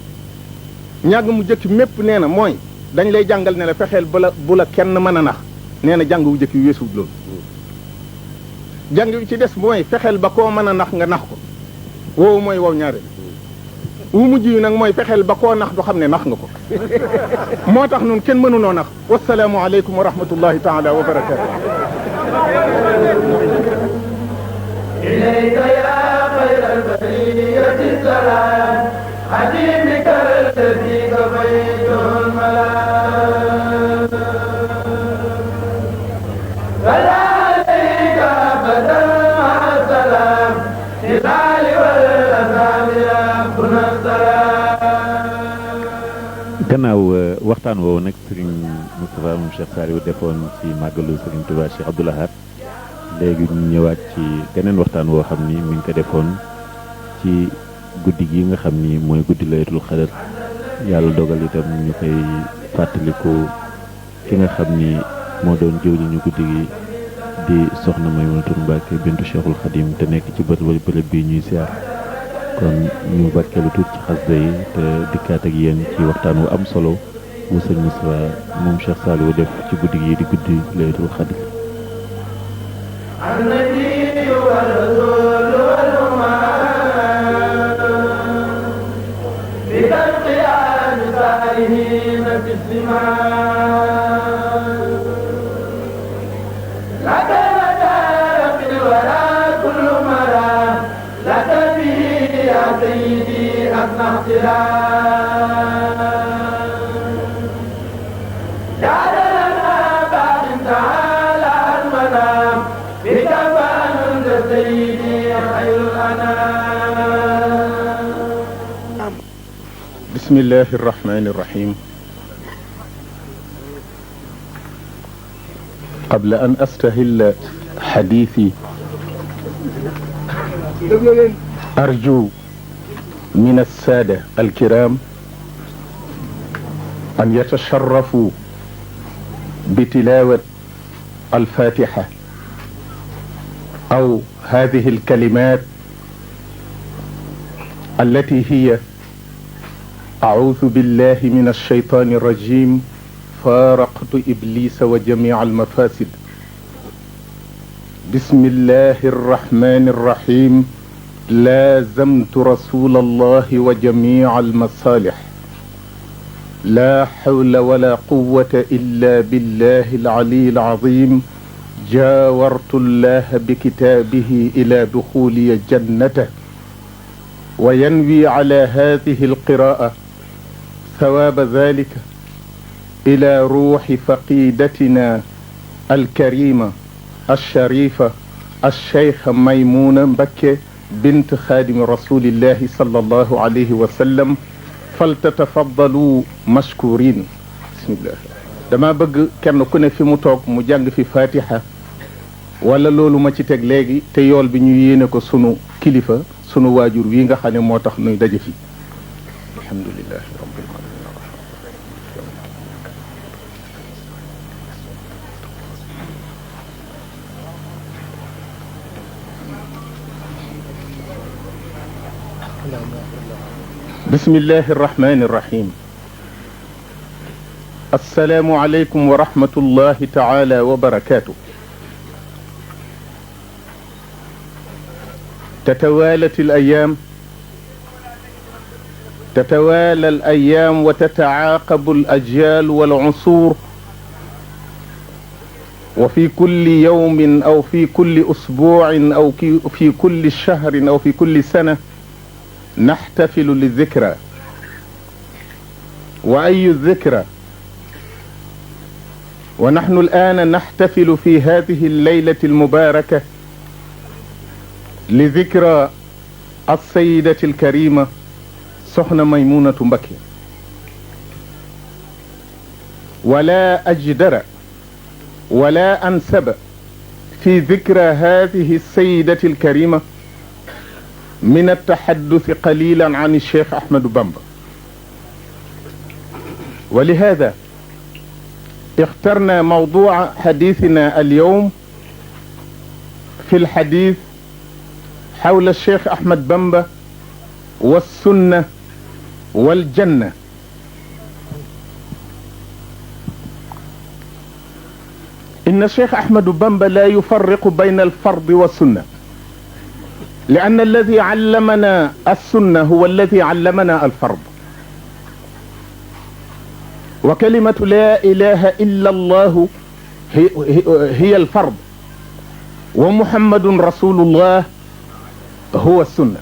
njàng mu jëkk mépp nee na mooy dañ lay jàngal ne la fexeel bu la kenn mën a nax nee na jàng wu jëkk yi weesuwut loolu jàng wi ci des mooy fexeel ba koo mën a nax nga nax ko woowu mooy wow ñaareel wu mujj yi nag mooy fexeel ba koo nax du xam ne nax nga ko moo tax nun kenn mënunoo nax wasalaamu aleykum wa rahmatullahi taala wa barakatu إليك يا خير البرية السلام خديمك الذي كفيت الملام فلا عليك أبدا مع السلام للآل والأصحاب ربنا السلام. gannaaw waxtaan woowu nag Serigne Moustapha moom Cheikh Saliou defoon ci màggalu Serigne Touba Cheikh Abdoul Ahad léegi ñu ñëwaat ci geneen waxtaan woo xam ni mi ngi ko defoon ci guddi gi nga xam ni mooy guddi laylatul xadar yàlla dogal itam ñu koy fàttaliku ki nga xam ni moo doon jëwli ñu guddi gi di soxna Maymunatou Mbacke bintu Cheikhul Khadim te nekk ci bërëb bi ñuy siyaar kon ñu barkeelu tuut ci xasida yi te dikkaat ak yéen ci waxtaan wu am solo wu sëñ Moustapha moom Cheikh Saliou def ci guddi gi di guddi laylatul xadar النبي والرسول والأمم بتلقيان سائرين في السماء لك المدار في الورى كل مرى لك به يا سيدي أثنى احترام جعل لنا بعد تعالى المنام بكفان سيدي خير الأنام. بسم الله الرحمن الرحيم. قبل أن أستهل حديثي أرجو من السادة الكرام أن يتشرفوا بتلاوة الفاتحة أو هذه الكلمات التي هي أعوذ بالله من الشيطان الرجيم فارقت إبليس وجميع المفاسد بسم الله الرحمن الرحيم لازمت رسول الله وجميع المصالح لا حول ولا قوة إلا بالله العلي العظيم جاورت الله بكتابه إلى دخولي جنته وينوي على هذه القراءة ثواب ذلك إلى روح فقيدتنا الكريمة الشريفة الشيخ ميمونة مبكي بنت خادم رسول الله صلى الله عليه وسلم فلتتفضلوا مشكورين. بسم الله. dama bëgg kenn ku ne fi mu toog mu jàng fi fatiha wala loolu ma ci teg léegi te yool bi ñu yéene ko sunu kilifa sunu waajur wi nga xam ne moo tax nuy daje fi. alhamdulilah rabbil alamin. bismillahi arrahmani arrahim. السلام عليكم ورحمة الله تعالى وبركاته. تتوالى الأيام وتتعاقب الأجيال والعصور وفي كل يوم أو في كل أسبوع أو في كل شهر أو في كل سنة نحتفل للذكرى. وأي الذكرى؟ ونحن الآن نحتفل في هذه الليلة المباركة لذكرى السيدة الكريمة سخنة ميمونة مبكي. ولا أجدر ولا أنسب في ذكرى هذه السيدة الكريمة من التحدث قليلا عن الشيخ أحمد بامبا، ولهذا اخترنا موضوع حديثنا اليوم في الحديث حول الشيخ أحمد بامبا والسنة والجنة. إن الشيخ أحمد بامبا لا يفرق بين الفرض والسنة، لأن الذي علمنا السنة هو الذي علمنا الفرض. وكلمة لا إله إلا الله هي الفرض، ومحمد رسول الله هو السنة،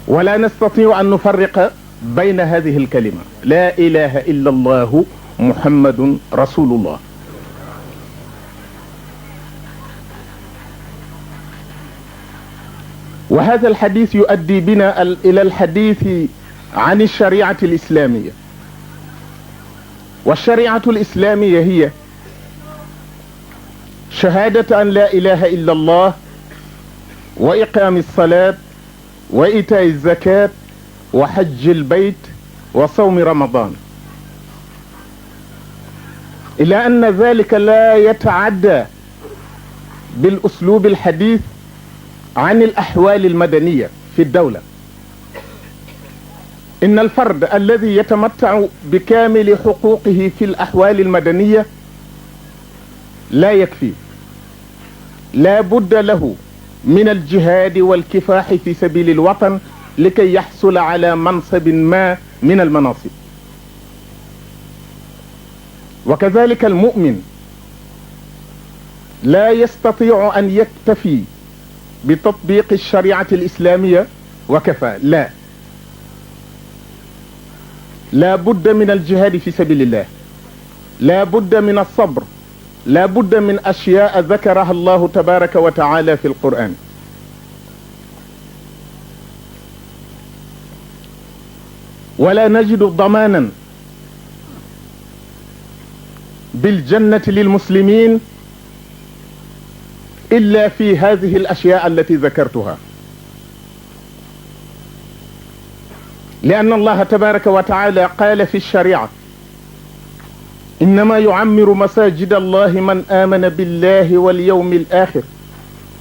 ولا نستطيع أن نفرق بين هذه الكلمة لا إله إلا الله محمد رسول الله. وهذا الحديث يؤدي بنا إلى الحديث عن الشريعة الإسلامية. والشريعة الإسلامية هي شهادة أن لا إله إلا الله، وإقام الصلاة، وإيتاء الزكاة، وحج البيت، وصوم رمضان، إلى أن ذلك لا يتعدى بالأسلوب الحديث عن الأحوال المدنية في الدولة. إن الفرد الذي يتمتع بكامل حقوقه في الأحوال المدنية لا يكفي، لا بد له من الجهاد والكفاح في سبيل الوطن لكي يحصل على منصب ما من المناصب. وكذلك المؤمن لا يستطيع أن يكتفي بتطبيق الشريعة الإسلامية وكفى، لا بد من الجهاد في سبيل الله، لا بد من الصبر، لا بد من أشياء ذكرها الله تبارك وتعالى في القرآن. ولا نجد ضمانا بالجنة للمسلمين إلا في هذه الأشياء التي ذكرتها، لأن الله تبارك وتعالى قال في الشريعة: إنما يعمر مساجد الله من آمن بالله واليوم الآخر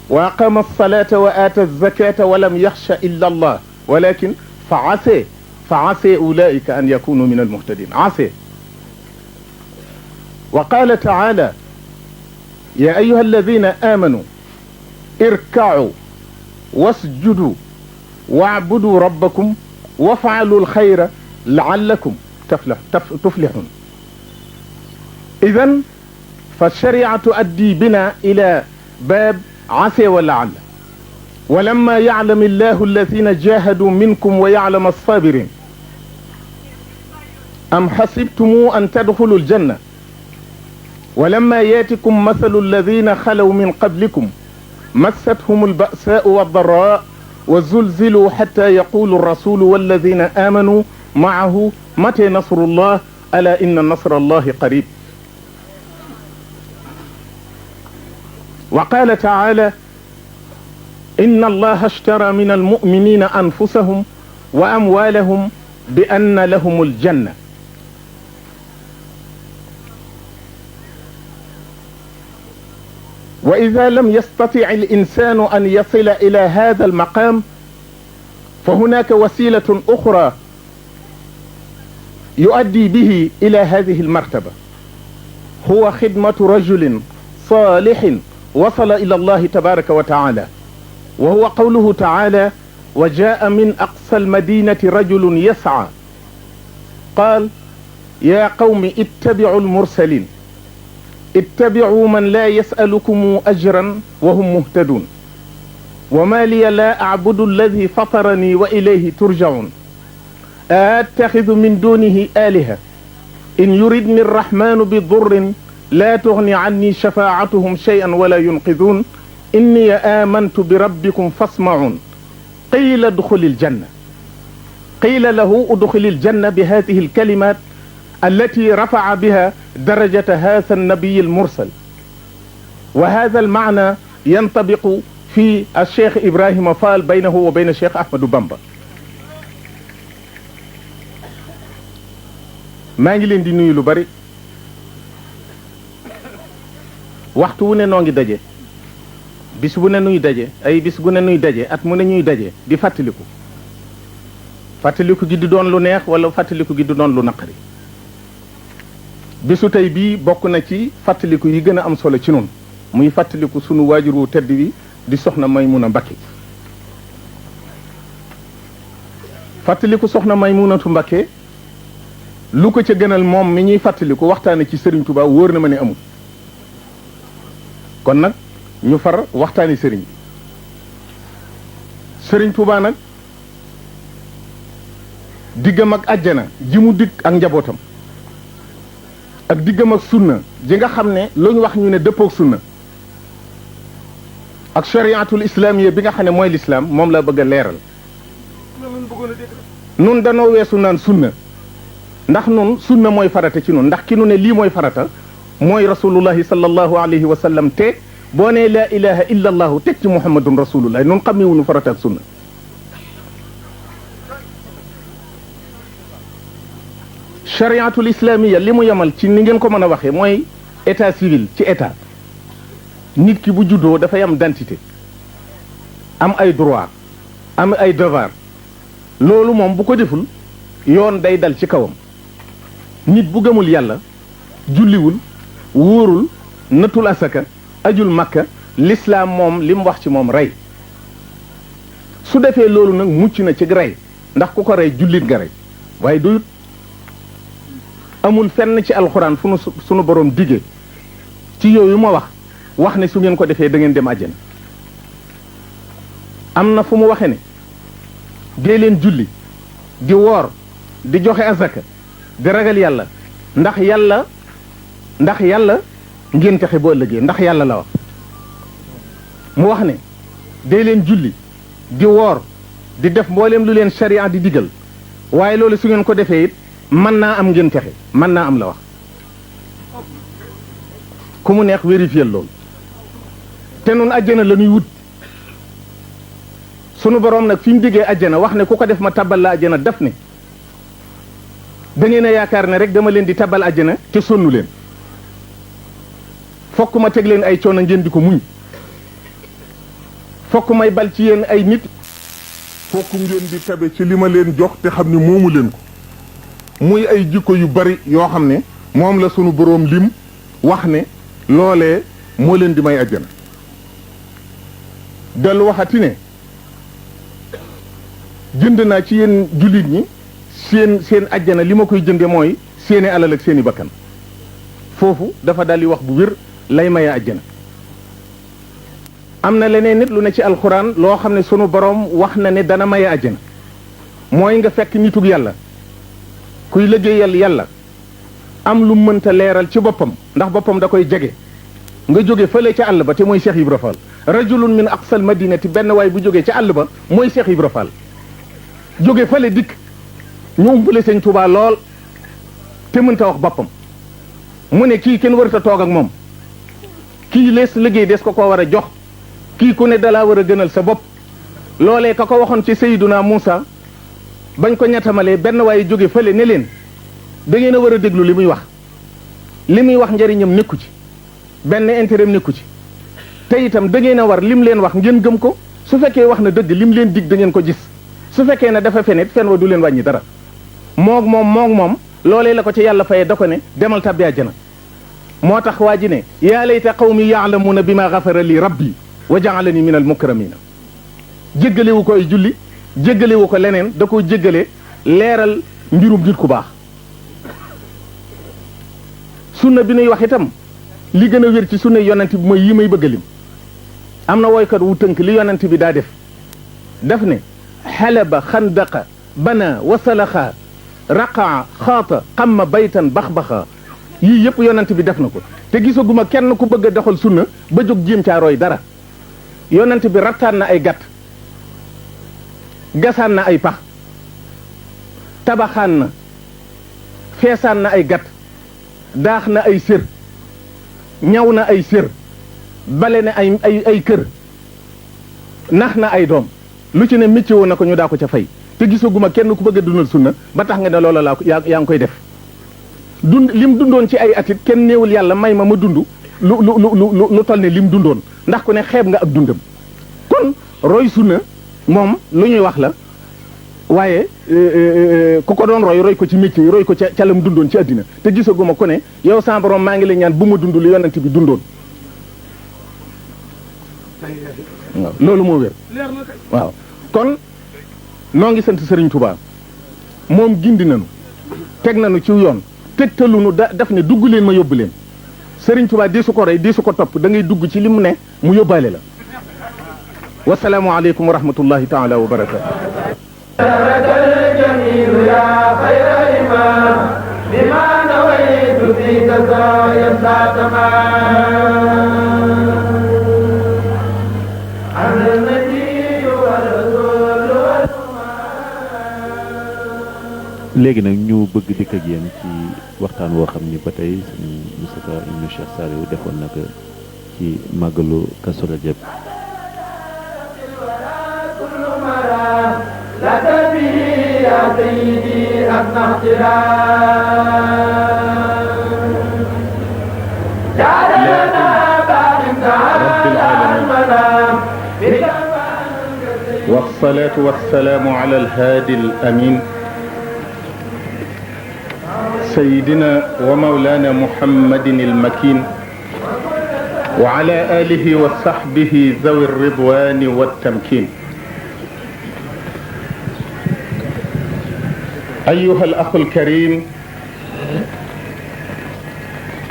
وأقام الصلاة وآتى الزكاة ولم يخش إلا الله ولكن فعسى أولئك أن يكونوا من المهتدين. عسى. وقال تعالى: يا أيها الذين آمنوا اركعوا واسجدوا واعبدوا ربكم وافعلوا الخير لعلكم تفلحون. إذن فالشريعة تؤدي بنا إلى باب عسى ولعل. ولما يعلم الله الذين جاهدوا منكم ويعلم الصابرين أم حسبتم أن تدخلوا الجنة ولما ياتكم مثل الذين خلوا من قبلكم مستهم البأساء والضراء وزلزلوا حتى يقول الرسول والذين آمنوا معه متى نصر الله ألا إن نصر الله قريب. وقال تعالى: إن الله اشترى من المؤمنين أنفسهم وأموالهم بأن لهم الجنة. وإذا لم يستطع الإنسان أن يصل إلى هذا المقام فهناك وسيلة أخرى يؤدي به إلى هذه المرتبة، هو خدمة رجل صالح وصل إلى الله تبارك وتعالى، وهو قوله تعالى: وجاء من أقصى المدينة رجل يسعى قال يا قوم اتبعوا المرسلين اتبعوا من لا يسألكم أجرا وهم مهتدون وما لي لا أعبد الذي فطرني وإليه ترجعون أتخذ من دونه آلهة إن يردني الرحمن بضر لا تغني عني شفاعتهم شيئا ولا ينقذون إني آمنت بربكم فاسمعون قيل ادخل الجنة. قيل له ادخل الجنة بهذه الكلمات التي رفع بها درجة هذا النبي المرسل. وهذا المعنى ينطبق في الشيخ إبراهيم فال بينه وبين الشيخ أحمد بامبا maa ngi leen di nuyu lu bari waxtu wu ne noo ngi daje bis bu ne nuy daje ay bis bu ne nuy daje at mu ne ñuy daje di fàttaliku fàttaliku gi di doon lu neex wala fàttaliku gi di doon lu naqari bisu tey bii bokk na ci fàttaliku yi gën a am solo ci noonu muy fàttaliku sunu waajur wu tedd bi di soxna Maymuna Mbakke fàttaliku soxna Maymunatu Mbakke lu ko ca gënal moom mi ñuy fàttaliku waxtaane ci Serigne Touba wóor na ma ne amul kon nag ñu far waxtaani Serigne Serigne Touba nag diggam ak àjjana ji mu digg ak njabootam ak diggam ak sunna ji nga xam ne lu ñu wax ñu ne dëppook sunna ak chariatul islamiyya bi nga xam ne mooy l'islam moom la bëgg a leeral nun danoo weesu naan sunna ndax nun sunna mooy farata ci nun ndax ki nu ne lii mooy farata mooy rasulullahi sallallahu alayhi wa sallam te boo nee laa ilaha illa allahu teg ci muhammadun rasulullah nun xamewunu farata ak sunna chariatul islamiyya li mu yemal ci ni ngeen ko mën a waxee mooy état civil ci état nit ki bu juddoo dafay am identité am ay droit am ay devoir loolu moom bu ko deful yoon day dal ci kawam nit bu gëmul yàlla julliwul wóorul natul asaka ajul makka l'islam moom li mu wax ci moom rey su defee loolu nag mucc na ci rey ndax ku ko rey jullit nga rey waaye doyut amul fenn ci alxuraan fu nu sunu borom dige ci yooyu ma wax ne su ngeen ko defee da ngeen dem àjjana am na fu mu waxe ne dee leen julli di woor di joxe azaka di ragal yàlla ndax yàlla ngeen texe boo ëllëgee ndax yàlla la wax mu wax ne dee leen julli di woor di def mbooleem lu leen sharia di digal waaye loolu su ngeen ko defee it mën naa am ngeen texe mën naa am la wax ku mu neex vérifier loolu te nun àjjana la ñuy wut sunu boroom nag fi mu diggee àjjana wax ne ku ko def ma tabal la àjjana def ne da ngeen a yaakaar ne rek dama leen di tabal àjjana te sonnu leen fokk ma teg leen ay coono ngeen di ko muñ fokk may bal ci yéen ay nit fokk ngeen di tabe ci li ma leen jox te xam ne moomu leen ko muy ay jikko yu bari yoo xam ne moom la sunu boroom lim wax ne loolee moo leen di may àjjana dellu waxati ne jënd naa ci yéen jullit ñi seen àjjana li ma koy jënde mooy seeni alal ak seeni bakkan foofu dafa daldi wax bu wér lay maye àjjana am na leneen nit lu ne ci alxuraan loo xam ne sunu boroom wax na ne dana maye àjjana mooy nga fekk nitug yàlla kuy liggéeyal yàlla am lu mënta leeral ci boppam ndax boppam da koy jege nga jóge fële ca àll ba te mooy Cheikh Ibra Fall rajulun min aqsal madinati benn waay bu jógee ca àll ba mooy Cheikh Ibra Fall jóge fële dikk ñu umpale sëñ Tuubaa lool te mënta wax boppam mu ne kii kenn warut a toog ak moom kii lees liggéey des ko war a jox kii ku ne dalaa war a gënal sa bopp loolee ka ko waxoon ci Seyduna Muusa bañ ko ñettamalee benn waaye jóge fële ne leen da ngeen a war a déglu li muy wax njariñam nekku ci benn intérêt nekku ci te itam da ngeen a war lim leen wax ngeen gëm ko su fekkee wax na dëgg lim leen dig da ngeen ko gis su fekkee ne dafa fenet fen wa du leen wàññi dara moog moom loolee la ko ci yàlla fayee da ko ne demal tabbi àjjana moo tax waa ji ne yaa layta qawmi yaalamuuna bi ma gafara li rabbi wa jaalani min al mukramina jéggalewu ko ay julli jéggalewu ko leneen da ko jéggale leeral mbirum nit ku baax sunna bi nuy wax itam li gën a wér ci sunna yonent bi mooy yi may bëgg a lim am na woykat wu tënk li yonent bi daa def ne xalaba xandaqa bana wasalaxa raqaa xaata xamma baytan baxbaxa yii yëpp yonent bi def na ko te gisaguma kenn ku bëgg a doxal sunna ba jóg jéem caa roy dara yonent bi rattaan na ay gàtt gasaan na ay pax tabaxaan na feesaan na ay gàtt daax na ay sér ñaw na ay sér bale na ay kër nax na ay doom lu ci ne métier woon na ko ñu daa ko ca fay te gisaguma kenn ku bëgg a dundal sunna ba tax nga ne loola laa yaa ngi koy def lim dundoon ci ay atit kenn néewul yàlla may ma dund lu toll ne lim dundoon ndax ku ne xeeb nga ak dundam kon roy sunna moom lu ñuy wax la waaye ku ko doon roy ko ci métier yi roy ko ca lam dundoon ci àddina te gisaguma ku ne yow sa borom maa ngi lay ñaan bu ma dund lu yonent bi dundoon waaw loolu moo wér waaw kon noo ngi sant Serigne Touba moom gindi nañu teg nañu ci yoon tegtalunu daf ne dugg leen ma yóbbu leen Serigne Touba di su ko rey di su ko topp da ngay dugg ci li mu ne mu yóbbaale la wasalaamu aleykum wa rahmatullahi taala wa barakatu الجميل يا خير إمام بما نويت فيك سعيا ساتما عن النبي والرسول léegi nag ñu bëgg dikk ak yéen ci waxtaan woo xam ni ba tey suñu Moustapha ibnu Cheikh Saliou defoon na ko ci màggalu Kazu Rajab لك به يا سيدي أبنى احترام جعلنا بعد رب العالمين والصلاة والسلام على الهادي الأمين سيدنا ومولانا محمد المكين وعلى آله وصحبه ذوي الرضوان والتمكين أيها الأخ الكريم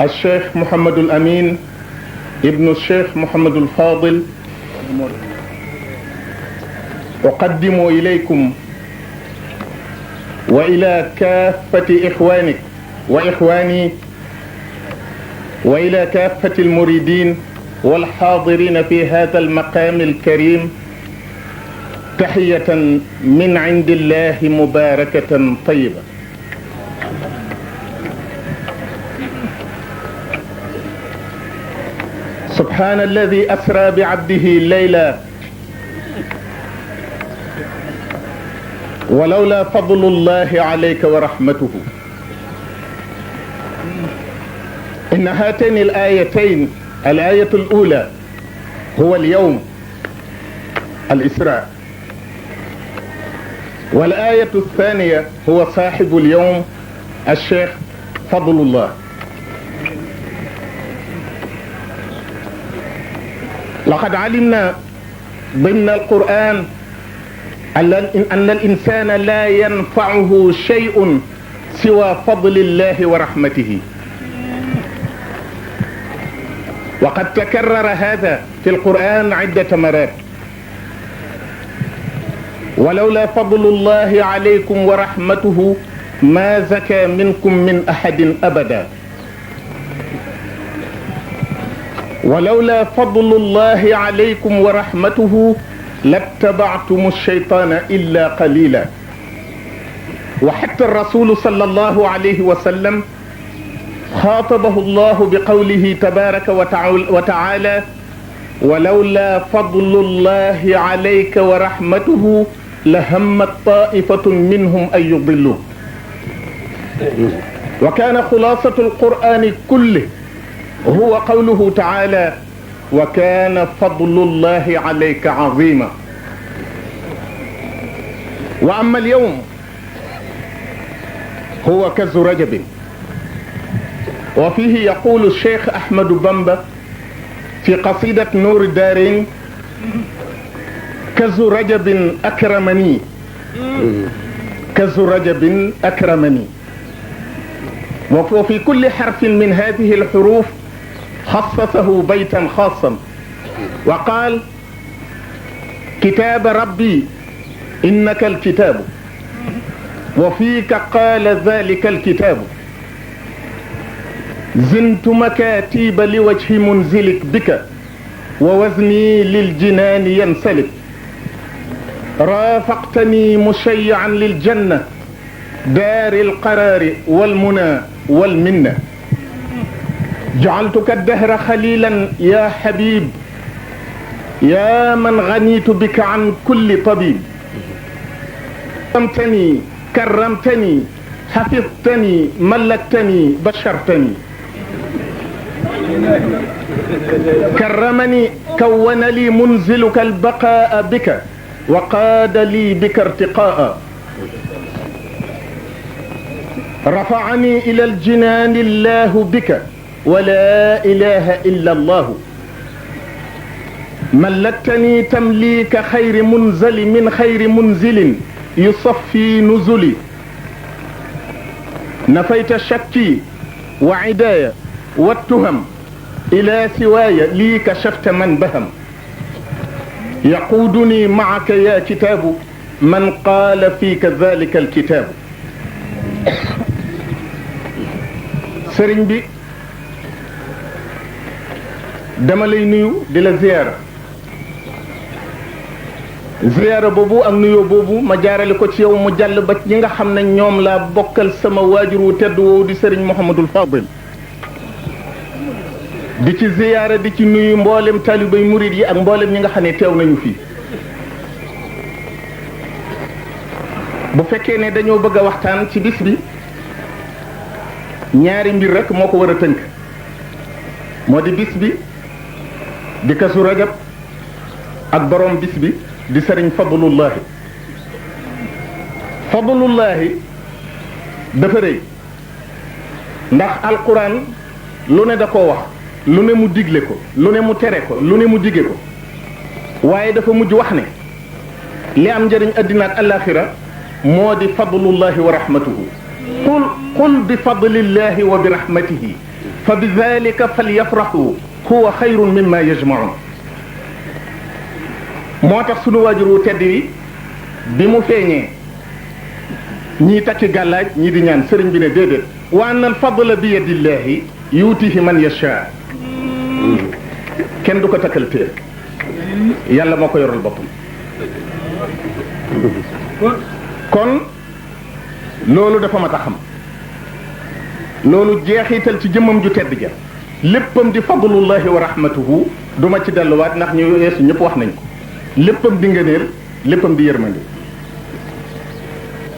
الشيخ محمد الأمين ابن الشيخ محمد الفاضل أقدم إليكم وإلى كافة إخوانك وإخواني وإلى كافة المريدين والحاضرين في هذا المقام الكريم تحية من عند الله مباركة طيبة. سبحان الذي أسرى بعبده ليلا ولولا فضل الله عليك ورحمته. إن هاتين الآيتين الآية الأولى هو اليوم الإسراء، والآية الثانية هو صاحب اليوم الشيخ فضل الله. لقد علمنا ضمن القرآن أن الإنسان لا ينفعه شيء سوى فضل الله ورحمته، وقد تكرر هذا في القرآن عدة مرات. ولولا فضل الله عليكم ورحمته ما زكى منكم من أحد أبدا. ولولا فضل الله عليكم ورحمته لاتبعتم الشيطان إلا قليلا. وحتى الرسول صلى الله عليه وسلم خاطبه الله بقوله تبارك وتعالى: ولولا فضل الله عليك ورحمته لهمت طائفة منهم أن يضلوا. وكان خلاصة القرآن كله هو قوله تعالى: وكان فضل الله عليك عظيما. وأما اليوم هو كز رجب، وفيه يقول الشيخ أحمد بامبا في قصيدة نور الدارين: كز رجب أكرمني، كز رجب أكرمني. وفي كل حرف من هذه الحروف خصصه بيتا خاصا وقال: كتاب ربي إنك الكتاب، وفيك قال ذلك الكتاب، زنت مكاتيب لوجه منزلك بك، ووزني للجنان ينسلك، رافقتني مشيعا للجنة دار القرار والمنى والمنة، جعلتك الدهر خليلا يا حبيب، يا من غنيت بك عن كل طبيب كرمتني حفظتني ملكتني بشرتني كرمني كون لي منزلك البقاء بك وقاد لي بك ارتقاء رفعني إلى الجنان الله بك ولا إله إلا الله ملكتني تمليك خير منزل من خير منزل يصفي نزلي نفيت شكي وعدايا والتهم إلى سواي لي كشفت من بهم يقودني معك يا كتاب من قال فيك ذلك الكتاب sëriñ bi dama lay nuyu di la ziyaara boobu ak nuyoo boobu ma jaarale ko ci yow mu jàll ba ñi nga xam ne ñoom laa bokkal sama waajur wu tedd woowu di sëriñ Mouhamadul Fadil di ci ziyaara di ci nuyu mboolem talibay murid yi ak mboolem ñi nga xam ne teew nañu fii bu fekkee ne dañoo bëgg a waxtaan ci bis bi ñaari mbir rek moo ko war a tënk moo di bis bi di Kazu Rajab ak borom bis bi di sëriñ Fadlullahi dafa rëy ndax alquran lu ne da koo wax lu ne mu digle ko lu ne mu tere ko lu ne mu dige ko waaye dafa mujj wax ne li am njëriñ addina ak alaxira moo di fadlullahi wa rahmatuhu qul bi fadlillahi wa bi rahmatihi fa bi dalika falyafrahu huwa xayrun mimma yajmaun moo tax sunu waajur wu tedd wi bi mu feeñee ñii takki gàllaaj ñii di ñaan sëriñ bi ne déedéet wa anna al fadla bi yadillahi yuutihi man yasha kenn du ko takkal téer yàlla moo ko yoral boppam kon loolu dafa mat a xam loolu jeexital ci jëmmam ju tedd ja léppam di fadlullahi wa rahmatuhu duma ci delluwaat ndax ñu weesu ñëpp wax nañ ko léppam di ngëneel léppam di yërmande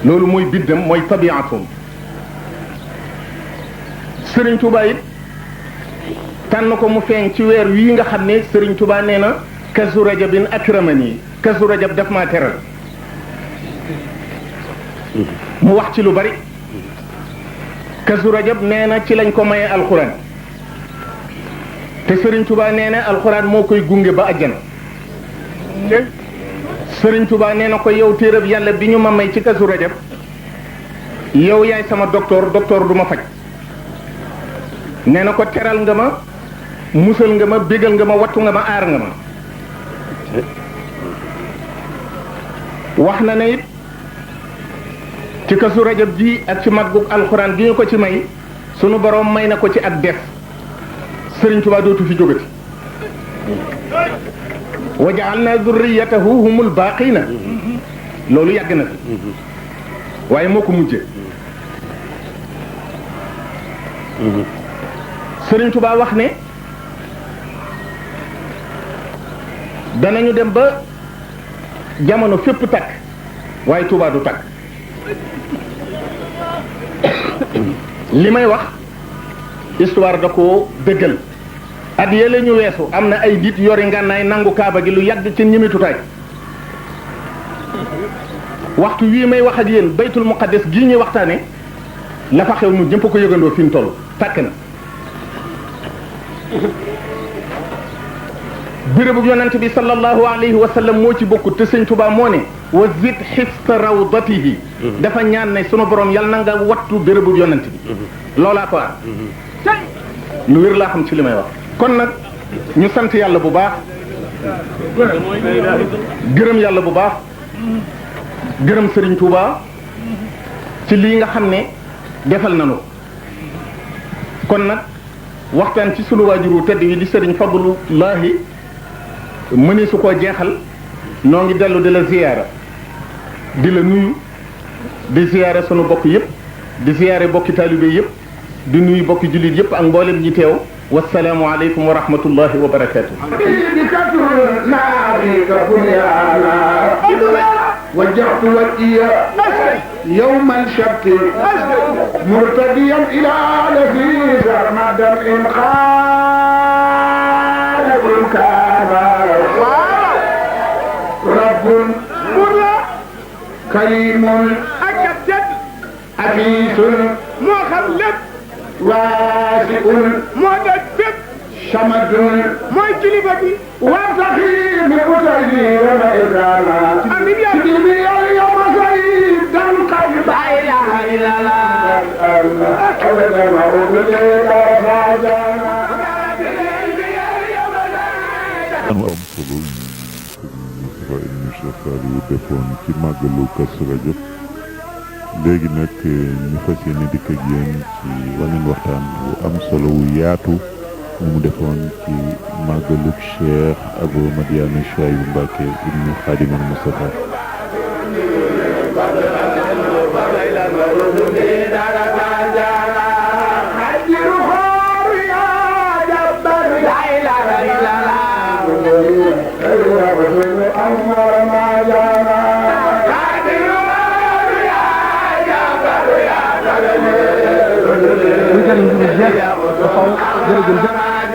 loolu mooy biddam mooy tabiatum Sëriñ Tuubaa it tànn ko mu feeñ ci weer wii nga xam ne Sëriñ Tuubaa nee na Kazu Rajabin akramani Kazu Rajab daf maa teral mu wax ci lu bari Kazu Rajab nee na ci lañ ko maye alxuraan te Sëriñ Tuubaa nee na alxuraan moo koy gunge ba àjjana Sëriñ Tuubaa nee na ko yow téereb yàlla bi ñu ma may ci Kazu Rajab yow yaay sama docteur du ma faj nee na ko teral nga ma musal nga ma bégal nga ma wattu nga ma aar nga ma wax na ne it ci Kazu Rajab ji ak ci màggug alxuraan gi ñu ko ci may sunu borom may na ko ci ak def Sëriñ Tuubaa dootu fi jógati wa ja'alna dhurriyyatahu humul baaqina loolu yàgg na fi waaye moo ko mujjee Sëriñ Tuubaa wax ne danañu dem ba jamono fépp takk waaye Tuubaa du takk li may wax histoire da koo dëggal at yële ñu weesu am na ay nit yori ngànnaay nangu kaaba gi lu yàgg ci ñimitutaay waxtu wii may wax ak yéen baytul muqaddas gii ñuy waxtaane la fa xew nu ñëpp ko yëgandoo fi mu toll tàkk na bérébu yonent bi sallallahu alayhi wa sallam moo ci bokkut te Sëñ Tuubaa moo ne wa zid xifta rawdatihi dafa ñaan ne sunu borom yal na nga wattu bérébu yonent bi loolaa ko ar lu wér laa xam ci li may wax kon nag ñu sant yàlla bu baax gërëm yàlla bu baax gërëm Sëriñ Tuubaa ci lii nga xam ne defal nañu kon nag waxtaan ci sunu waajuru tedd yi di Sëriñ Fadlullahi mëni su koo jeexal noo ngi dellu di la ziyaara di la nuyu di ziyaare sunu bokk yépp di ziyaare bokki taalibe yépp di nuyu bokki jullit yépp ak mboolem ñi teew والسلام عليكم ورحمة الله وبركاته. وجهت وجهي يوم الشبت مرتديا الى لذيذ رمضان ان خالق الكعبه رب كريم حفيظ مخلف واسع مدبب شمد مجلبتي وسخي من أسري وإكراما أمين يا سيدي يا مسيد تنقل لا إله إلا الله أبدا ما أبدا defoon ci màggalu Kazu Rajab léegi nag ñu fas yéene dikk ak yéen ci waneen waxtaan bu am solo wu yaatu mu defoon ci màggaluk Cheikh Abou Madiyana Chouaïbou Mbacké ibnu Khadimal Moustapha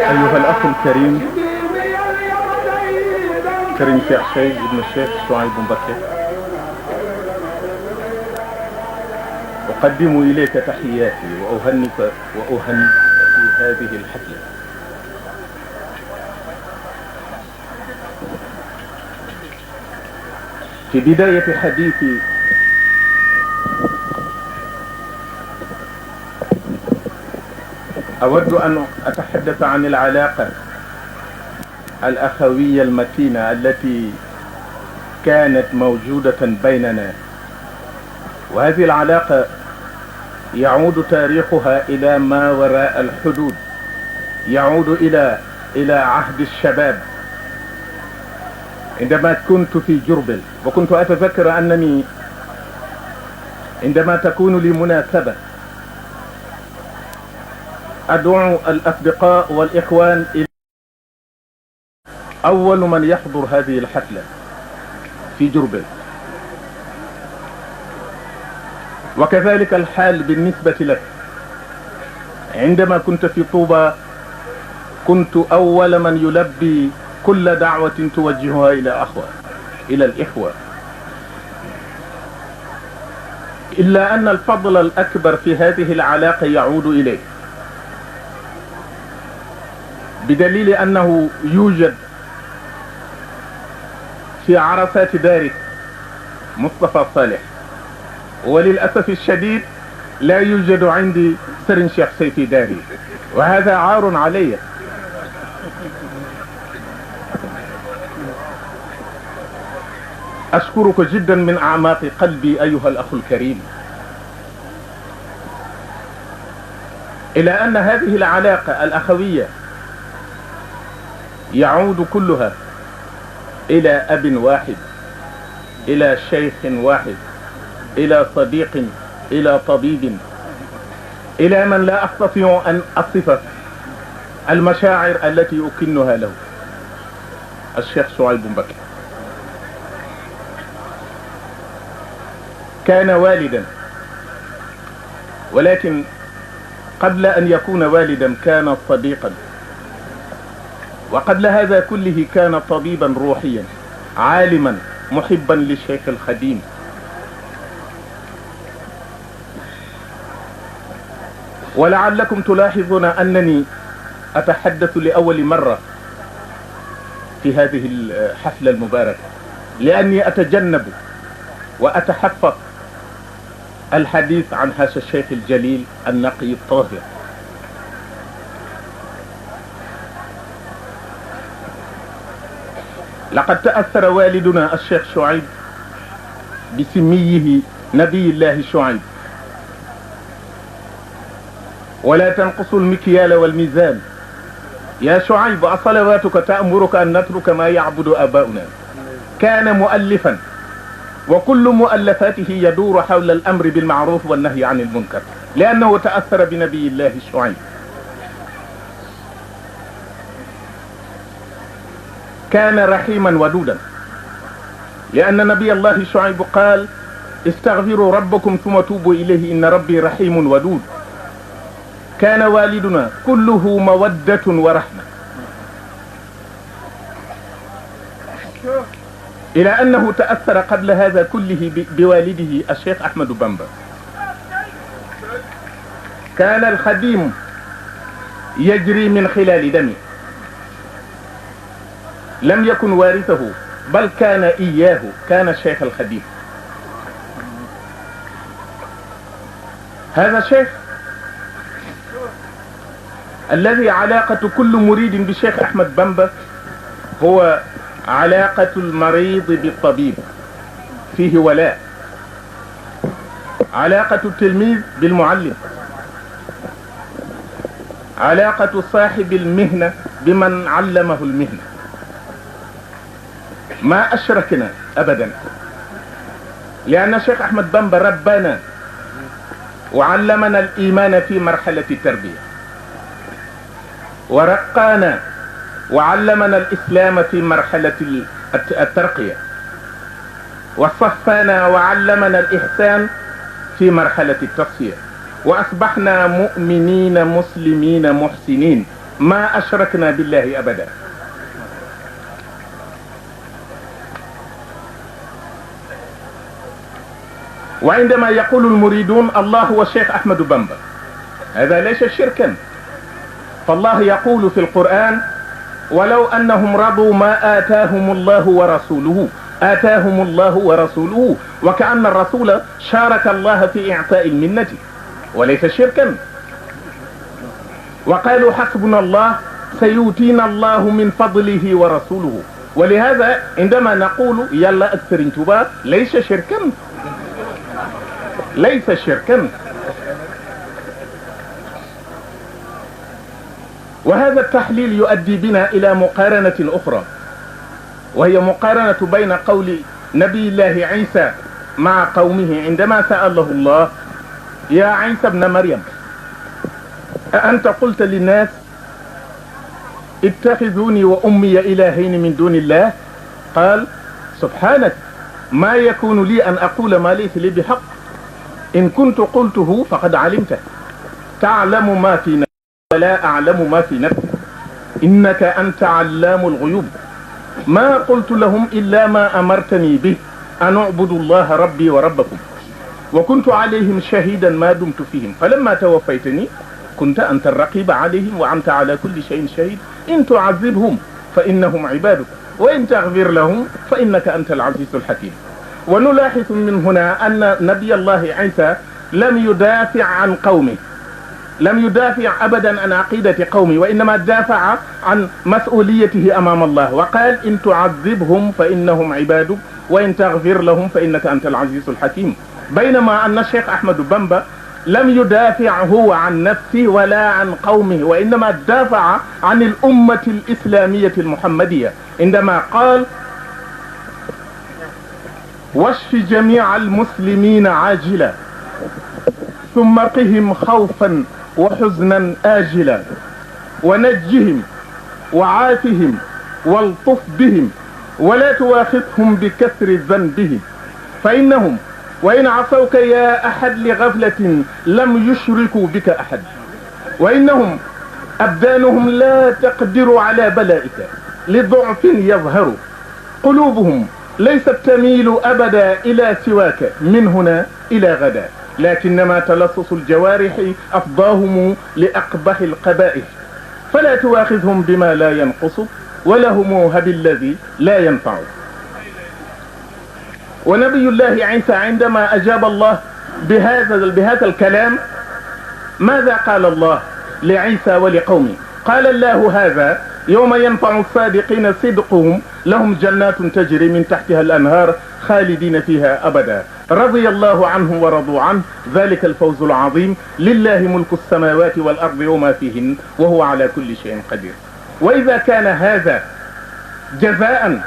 أيها الأخ الكريم كريم شيخ شيخ ابن الشيخ شعيب مبكر أقدم إليك تحياتي وأهنئك في هذه الحفلة. في بداية حديثي أود أن أتحدث عن العلاقة الأخوية المتينة التي كانت موجودة بيننا، وهذه العلاقة يعود تاريخها إلى ما وراء الحدود، يعود إلى عهد الشباب عندما كنت في جربل، وكنت أتذكر أنني عندما تكون لي مناسبة أدعو الأصدقاء والإخوان إلى أول من يحضر هذه الحفلة في جربل، وكذلك الحال بالنسبة لك. عندما كنت في طوبى كنت أول من يلبي كل دعوة توجهها إلى الإخوة، إلا أن الفضل الأكبر في هذه العلاقة يعود إليك، بدليل أنه يوجد في عرفات دارك مصطفى صالح، وللأسف الشديد لا يوجد عندي سرن شيخ سيفي داري، وهذا عار علي. أشكرك جدا من أعماق قلبي أيها الأخ الكريم، إلى أن هذه العلاقة الأخوية يعود كلها إلى أب واحد، إلى شيخ واحد، إلى صديق، إلى طبيب، إلى من لا أستطيع أن أصف المشاعر التي أكنها له، الشيخ شعيب مبكر. كان والدا، ولكن قبل أن يكون والدا كان صديقا، وقبل هذا كله كان طبيبا روحيا، عالما محبا للشيخ الخديم. ولعلكم تلاحظون أنني أتحدث لأول مرة في هذه الحفلة المباركة، لأني أتجنب وأتحفظ الحديث عن هذا الشيخ الجليل النقي الطاهر. لقد تأثر والدنا الشيخ شعيب بسميه نبي الله شعيب، ولا تنقص المكيال والميزان يا شعيب، أصلواتك تأمرك أن نترك ما يعبد آباؤنا. كان مؤلفا، وكل مؤلفاته يدور حول الأمر بالمعروف والنهي عن المنكر، لأنه تأثر بنبي الله شعيب. كان رحيما ودودا، لأن نبي الله شعيب قال استغفروا ربكم ثم توبوا إليه إن ربي رحيم ودود. كان والدنا كله مودة ورحمة، إلى أنه تأثر قبل هذا كله بوالده الشيخ أحمد بامبا. كان الخديم يجري من خلال دمه، لم يكن وارثه بل كان إياه، كان الشيخ الخديم. هذا الشيخ الذي علاقة كل مريد بالشيخ أحمد بامبا هو علاقة المريض بالطبيب، فيه ولاء. علاقة التلميذ بالمعلم، علاقة صاحب المهنة بمن علمه المهنة. ما أشركنا أبدا، لأن الشيخ أحمد بامبا ربنا وعلمنا الإيمان في مرحلة التربية، ورقانا وعلمنا الإسلام في مرحلة الترقية، وصفانا وعلمنا الإحسان في مرحلة التصفية، وأصبحنا مؤمنين مسلمين محسنين. ما أشركنا بالله أبدا. وعندما يقول المريدون الله هو الشيخ أحمد بامبا، هذا ليس شركا، فالله يقول في القرآن ولو أنهم رضوا ما آتاهم الله ورسوله، آتاهم الله ورسوله، وكأن الرسول شارك الله في إعطاء المنة وليس شركا. وقالوا حسبنا الله سيؤتينا الله من فضله ورسوله. ولهذا عندما نقول يلا أكثر انتباه ليس شركا، ليس شركا. وهذا التحليل يؤدي بنا إلى مقارنة أخرى، وهي مقارنة بين قول نبي الله عيسى مع قومه عندما سأله الله يا عيسى ابن مريم أأنت قلت للناس اتخذوني وأمي إلهين من دون الله؟ قال سبحانك ما يكون لي أن أقول ما ليس لي بحق، إن كنت قلته فقد علمته، تعلم ما في نفسي ولا أعلم ما في نفسي، إنك أنت علام الغيوب. ما قلت لهم إلا ما أمرتني به أن أعبدوا الله ربي وربكم، وكنت عليهم شهيدا ما دمت فيهم، فلما توفيتني كنت أنت الرقيب عليهم وأنت على كل شيء شهيد. إن تعذبهم فإنهم عبادك وإن تغفر لهم فإنك أنت العزيز الحكيم. ونلاحظ من هنا أن نبي الله عيسى لم يدافع عن قومه، لم يدافع أبدا عن عقيدة قومه، وإنما دافع عن مسؤوليته أمام الله، وقال إن تعذبهم فإنهم عبادك وإن تغفر لهم فإنك أنت العزيز الحكيم. بينما أن الشيخ أحمد بامبا لم يدافع هو عن نفسه ولا عن قومه، وإنما دافع عن الأمة الإسلامية المحمدية عندما قال واشف جميع المسلمين عاجلا ثم قهم خوفا وحزنا آجلا ونجهم وعافهم والطف بهم ولا تواخذهم بكثر ذنبهم، فإنهم وإن عصوك يا أحد لغفلة لم يشركوا بك أحد، وإنهم أبدانهم لا تقدر على بلائك لضعف يظهر، قلوبهم ليست تميل أبدا إلى سواك من هنا إلى غدا، لكنما تلصص الجوارح أفضاهم لأقبح القبائح، فلا تواخذهم بما لا ينقص ولهم هب الذي لا ينفع. ونبي الله عيسى عندما أجاب الله بهذا الكلام ماذا قال الله لعيسى ولقومه؟ قال الله هذا يوم ينفع الصادقين صدقهم لهم جنات تجري من تحتها الأنهار خالدين فيها أبدا رضي الله عنهم ورضوا عنه ذلك الفوز العظيم لله ملك السماوات والأرض وما فيهن وهو على كل شيء قدير. وإذا كان هذا جزاء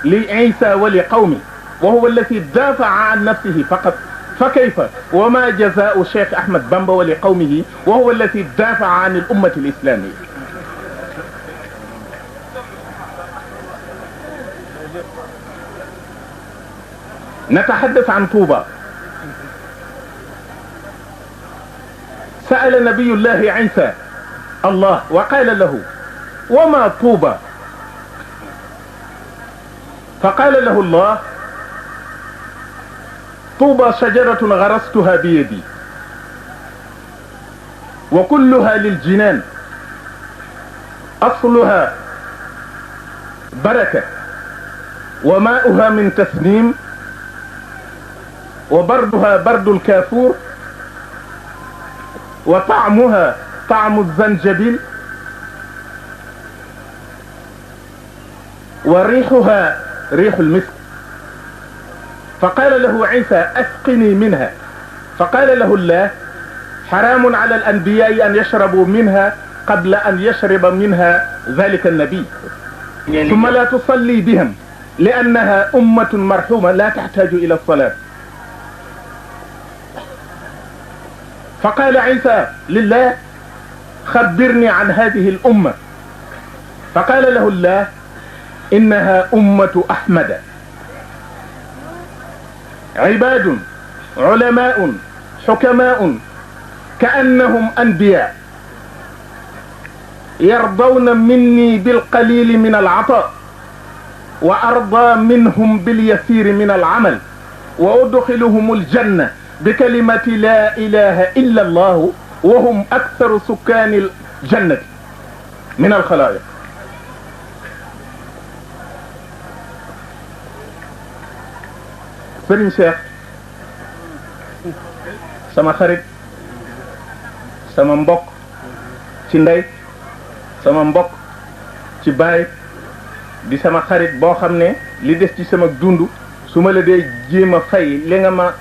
لعيسى ولقومه وهو الذي دافع عن نفسه فقط، فكيف وما جزاء الشيخ أحمد بامبا ولقومه وهو الذي دافع عن الأمة الإسلامية؟ نتحدث عن طوبى. سأل نبي الله عيسى الله وقال له وما طوبى؟ فقال له الله طوبى شجرة غرستها بيدي وكلها للجنان أصلها بركة وماؤها من تسنيم وبردها برد الكافور وطعمها طعم الزنجبيل وريحها ريح المسك. فقال له عيسى أسقني منها. فقال له الله حرام على الأنبياء أن يشربوا منها قبل أن يشرب منها ذلك النبي، ثم لا تصلي بهم لأنها أمة مرحومة لا تحتاج إلى الصلاة. فقال عيسى لله خبرني عن هذه الأمة. فقال له الله إنها أمة أحمد، عباد علماء حكماء كأنهم أنبياء يرضون مني بالقليل من العطاء وأرضى منهم باليسير من العمل وأدخلهم الجنة بكلمة لا إله إلا الله وهم أكثر سكان الجنة من الخلائق. Sëriñ Cheikh sama xarit sama mbokk ci ndey sama mbokk ci baay di sama xarit boo xam ne li des ci sama dund su ma la dee jéem a fay li nga ma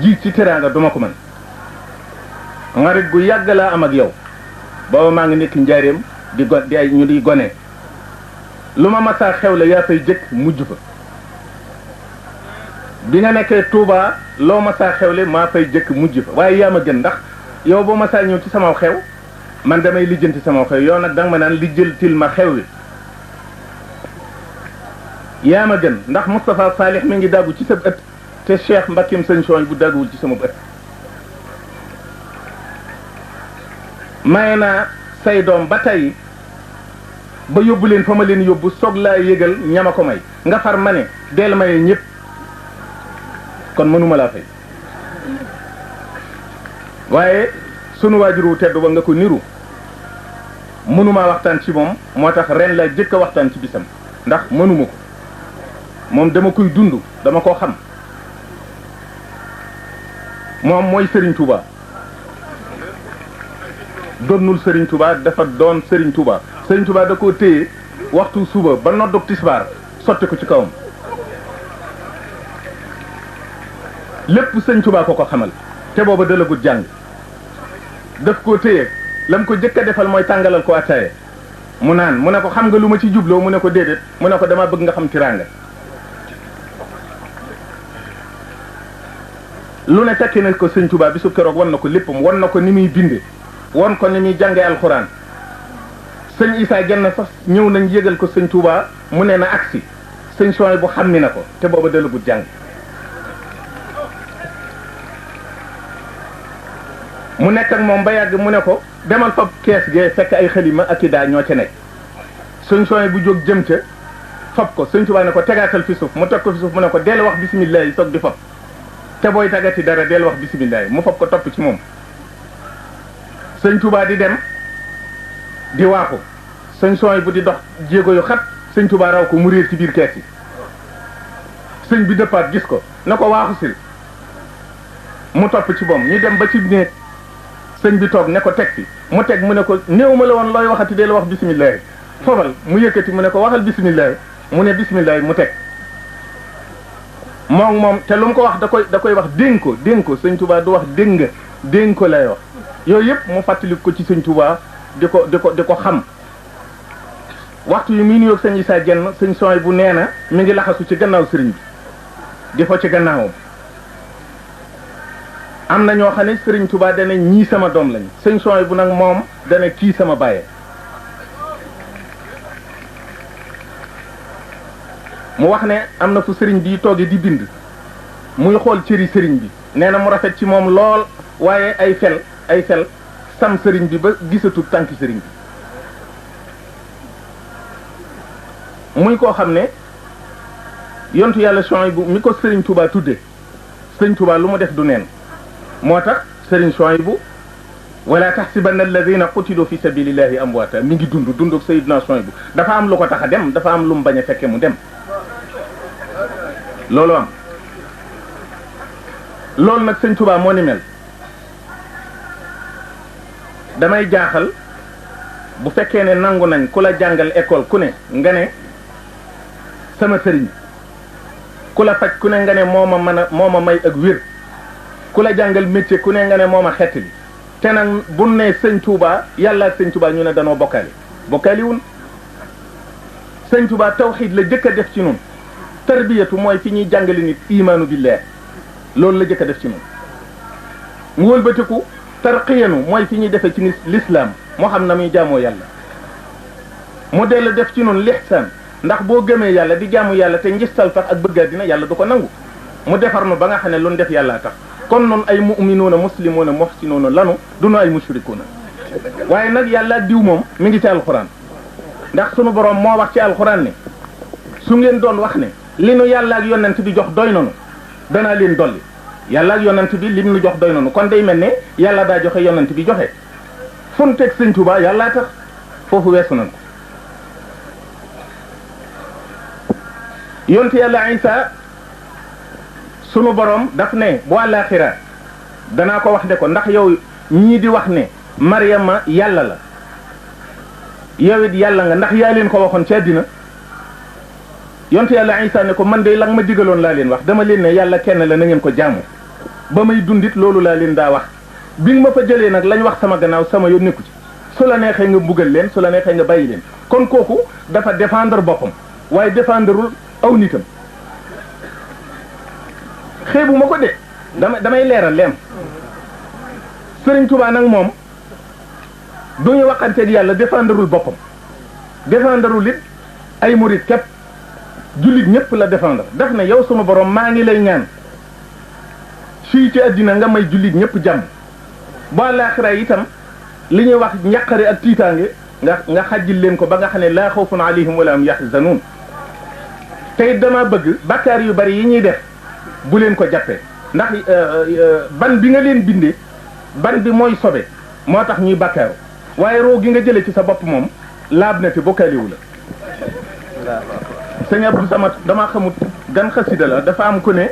ji ci teraanga duma ko mën. xarit gu yàgg laa am ak yow booba maa ngi nekk njaareem di ay ñu di gone lu ma masaa xew la yaa fay jëkk mujj fa. bi nga nekkee Touba loo masaa xewle maa fay jëkk mujj fa waaye yaa ma gën ndax yow boo masaa ñëw ci sama xew man damay lijjanti sama xew yow nag danga ma naan lijjantil ma xew wi. yaa ma gën ndax Moustapha Salih mi ngi daggu ci sa ëtt te Cheikh Mbakim sëñ Sooñ bu dagguwul ci sama ëtt. maye naa say doom ba tey ba yóbbu leen fa ma leen yóbbu soog laa yëgal ñama ko may nga far ma ne deel maye ñëpp. kon mënuma laa fay waaye sunu waajuru tedd ba nga ko niru mënuma waxtaan ci moom moo tax ren la jëkk a waxtaan ci bisam ndax mënuma ko moom dama koy dund dama ko xam. moom mooy Serigne Touba donnul Serigne Touba dafa doon Serigne Touba. Serigne Touba da koo téye waxtu suba ba noddug tisbaar sotti ko ci kawam. lépp sëñ Touba ko xamal te booba dalagut jàng daf koo téye lam ko jëkk a defal mooy tàngalal ko attaaye mu naan mu ne ko xam nga lu ma ci jubloo mu ne ko déedéet mu ne ko dama bëgg nga xam tiraanga. lu ne tekki na ko sëñ Touba bisu keroog wan na ko léppam wan na ko ni muy binde wan ko ni muy jàngee alxuraan. sëñ Issa Dieng sax ñëw nañ yëgal ko sëñ Touba mu ne na agsi sëñ Sooy bu xam ni na ko te booba dalagut jàng. mu nekk ak moom ba yàgg mu ne ko demal fab kees gee fekk ay xalima ak i daa ñoo ca nekk. sëñ Sooy bu jóg jëm ca fab ko sëñ Touba ne ko tegaatal fi suuf mu teg ko fi suuf mu ne ko deel wax bisimilah yi soog di fab te booy tagati dara deel wax bisimilah yi mu fab ko topp ci moom. sëñ Touba di dem di waaxu sëñ Sooy bu di dox jéego yu xat sëñ Touba raw ko mu réer ci biir kees yi. sëñ bi dëppaat gis ko na ko waaxu sil mu topp ci moom ñu dem ba ci néeg sëñ bi toog ne ko teg fi mu teg mu ne ko néew ma la woon looy waxati deel wax bisimilah fobal mu yëkkati mu ne ko waxal bisimilah mu ne bisimilah mu teg. moom te lu mu ko wax da koy wax dénk ko sëñ Touba du wax dégg nga dénk ko lay wax yooyu yëpp mu fàttali ko ci sëñ Touba di ko xam. waxtu yi muy nuyoog sëñ Issa Dieng sëñ Sooy bu nee na mi ngi laxasu ci gannaaw sëriñ bi di fa ci gannaawam. am na ñoo xam ne Serigne Touba dana ñii sama doom lañ sëñ Sooy bu nag moom dana kii sama bàyyee. mu wax ne am na fu Serigne bii toogee di bind muy xool cëri sëriñ bi nee na mu rafet ci moom lool waaye ay fel sam sëriñ bi ba gisatul tànki sëriñ bi muy koo xam ne yontu yàlla Chouaïbou mi ko sëriñ Touba tudde sëriñ Touba lu mu def du neen moo tax sëriñ Chouaïbou wala taxsibanna alladina qutilu fi sabilillahi amwaata mi ngi dunduk Seydina Chouaïbou dafa am lu ko tax a dem dafa am lu mu bañ a fekke mu dem loolu am loolu nag sëñ Touba moo ni mel damay jaaxal bu fekkee ne nangu nañ ku la jàngal école ku ne nga ne sama sëriñ ku la faj ku ne nga ne moo ma may ak wér ku la jàngal métier ku ne nga ne moo ma xett li te nag bu ne sëñ Touba yàlla ak sëñ Touba ñu ne danoo bokkaali wun sëñ Touba tawxiid la jëkk a def ci nun tarbiyatu mooy fi ñuy jàngale nit imaanu billah loolu la jëkk a def ci nun mu wëlbatiku tarqiyanu mooy fi ñuy defee ci l'islam moo xam na muy jaamoo yàlla mu dellu def ci nun lihsaan ndax boo gëmee yàlla di jaamu yàlla te njistal tax ak bëgga dina yàlla du ko nangu mu defar nu ba nga xam ne lu def yàlla tax kon noonu ay mu'minuuna muslimuuna muhsinuuna lanu dunu ay mushrikuuna waaye nag yàlla ak diw moom mi ngi ci alxuraan ndax sunu borom moo wax ci alxuraan ne su ngeen doon wax ne li nu yàlla ak yonent bi jox doy nanu danaa leen dolli yàlla ak yonent bi lim nu jox doy nanu kon day mel ne yàlla daa joxe yonent bi joxe fu nu teg sëñ Tuubaa yàllaa tax foofu weesu nañ ko yonent yàlla Isa sunu borom daf ne bu àllaaxira danaa ko wax de ko ndax yow ñii di wax ne Maryama yàlla la yow it yàlla nga ndax yaa leen ko waxoon ci àddina yonent yàlla Isa ne ko man de lang ma digaloon laa leen wax dama leen ne yàlla kenn la na ngeen ko jaamu ba may dundit loolu laa leen daa wax bi nga ma fa jëlee nag lañ wax sama gannaaw sama yoon nekku ci su la neexee nga mbugal leen su la neexee nga bàyyi leen kon kooku dafa défendre boppam waaye défendreul aw nitam xeebu ma ko de damay leeral leem Sëriñ Tuubaa nag moom du ñu waxanteeg yàlla défendreul boppam défendreul it ay murit képp jullit ñëpp la défendre daf na yow suma borom maa ngi lay ñaan fii ci àddina nga may jullit ñëpp jàmm bu àllaaxira itam li ñuy wax njàqare ak tiitaange nga xajjil leen ko ba nga xam ne laa xawfun alayhim wala hum yaxzanuun tey dama bëgg bakkaar yu bari yi ñuy def bu leen ko jàppee ndax ban bi nga leen bindee ban bi mooy sobe moo tax ñuy bakkaaru waaye roo gi nga jëlee ci sa bopp moom laab na te bokkaaliwu la sëñ Abdou Samad dama xamut gan xasida la dafa am ku ne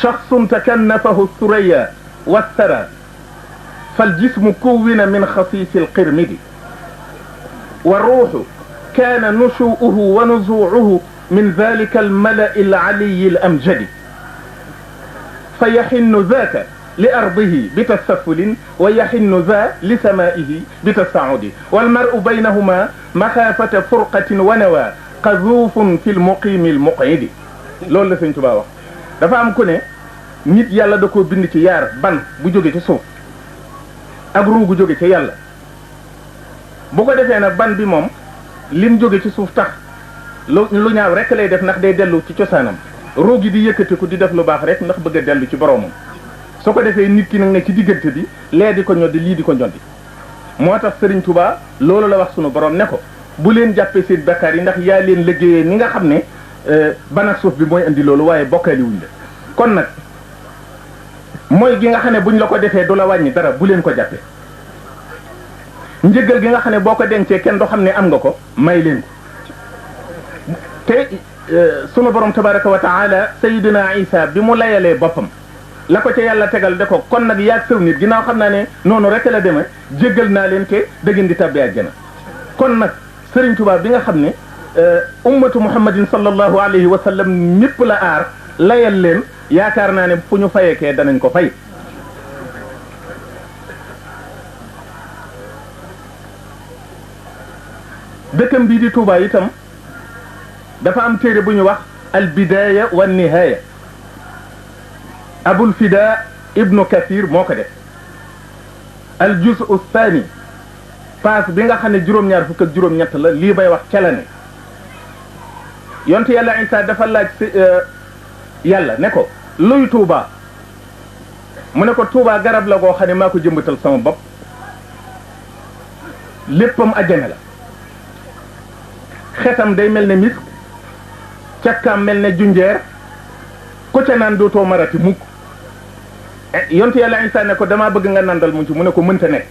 shaxsun takannafahu suraya wassara fal jismu kuwina min xasiisi alqirmidi wa ruuxu kaana nushuuhu wa nuzuuhu min dalika almalai alaliyi alamjadi fa yaxinnu daaka li ardihi bitasafulin wa yaxinnu daa li samaihi bitasaudi walmaru baynahuma maxaafata furqatin wa nawa qazuufun fi lmuqimi almuqidi loolu la sëñ Tuubaa wax dafa am ku ne nit yàlla da koo bind ci yaar ban bu jóge ci suuf ak ruu gu jóge ci yàlla bu ko defee nag ban bi moom lim jóge ci suuf tax lu ñaaw rek lay def ndax day dellu ci cosaanam ruu gi di yëkkatiku di def lu baax rek ndax bëgg a dellu ci boroomam su ko defee nit ki nag ne ci diggante bi lee di ko ñoddi lii di ko ñoddi moo tax Sëriñ Tuubaa loolu la wax sunu borom ne ko bu leen jàppee seen bakkaar yi ndax yaa leen liggéeyee ni nga xam ne ban ak suuf bi mooy indi loolu waaye bokkaali wuñ la kon nag mooy gi nga xam ne buñ la ko defee du la wàññi dara bu leen ko jàppee njëggal gi nga xam ne boo ko dencee kenn du xam ne am nga ko may leen ko te sunu borom tabaraka wa taala sayidina Isa bi mu layalee boppam la ko ca yàlla tegal de ko kon nag yaag sëw nit ginnaaw xam naa ne noonu rek la demee jéggal naa leen te da ngeen di tabbi àjjana kon nag Sëriñ Tuubaa bi nga xam ne ummatu muhammadin sallallahu alayhi wa sallam ñëpp la aar layal leen yaakaar naa ne fu ñu fayekee danañ ko fay dëkkam bii di Tuubaa itam dafa am téere bu ñu wax al bidaaya wa nihaaya abul fida ibnu kathir moo ko def al juz'u thani paas bi nga xam ne juróom-ñaar fukk ak juróom-ñett la lii bay wax ca la ne yonte yàlla Isa dafa laaj yàlla ne ko luy Touba mu ne ko Touba garab la goo xam ne maa ko jëmbatal sama bopp léppam àjjana la xetam day mel ne misk cakkaam mel ne junjeer ku ca naan dootoo marati mukk yontu yàlla Isaa ne ko damaa bëgg nga nandal mu ci mu ne ko mënta nekk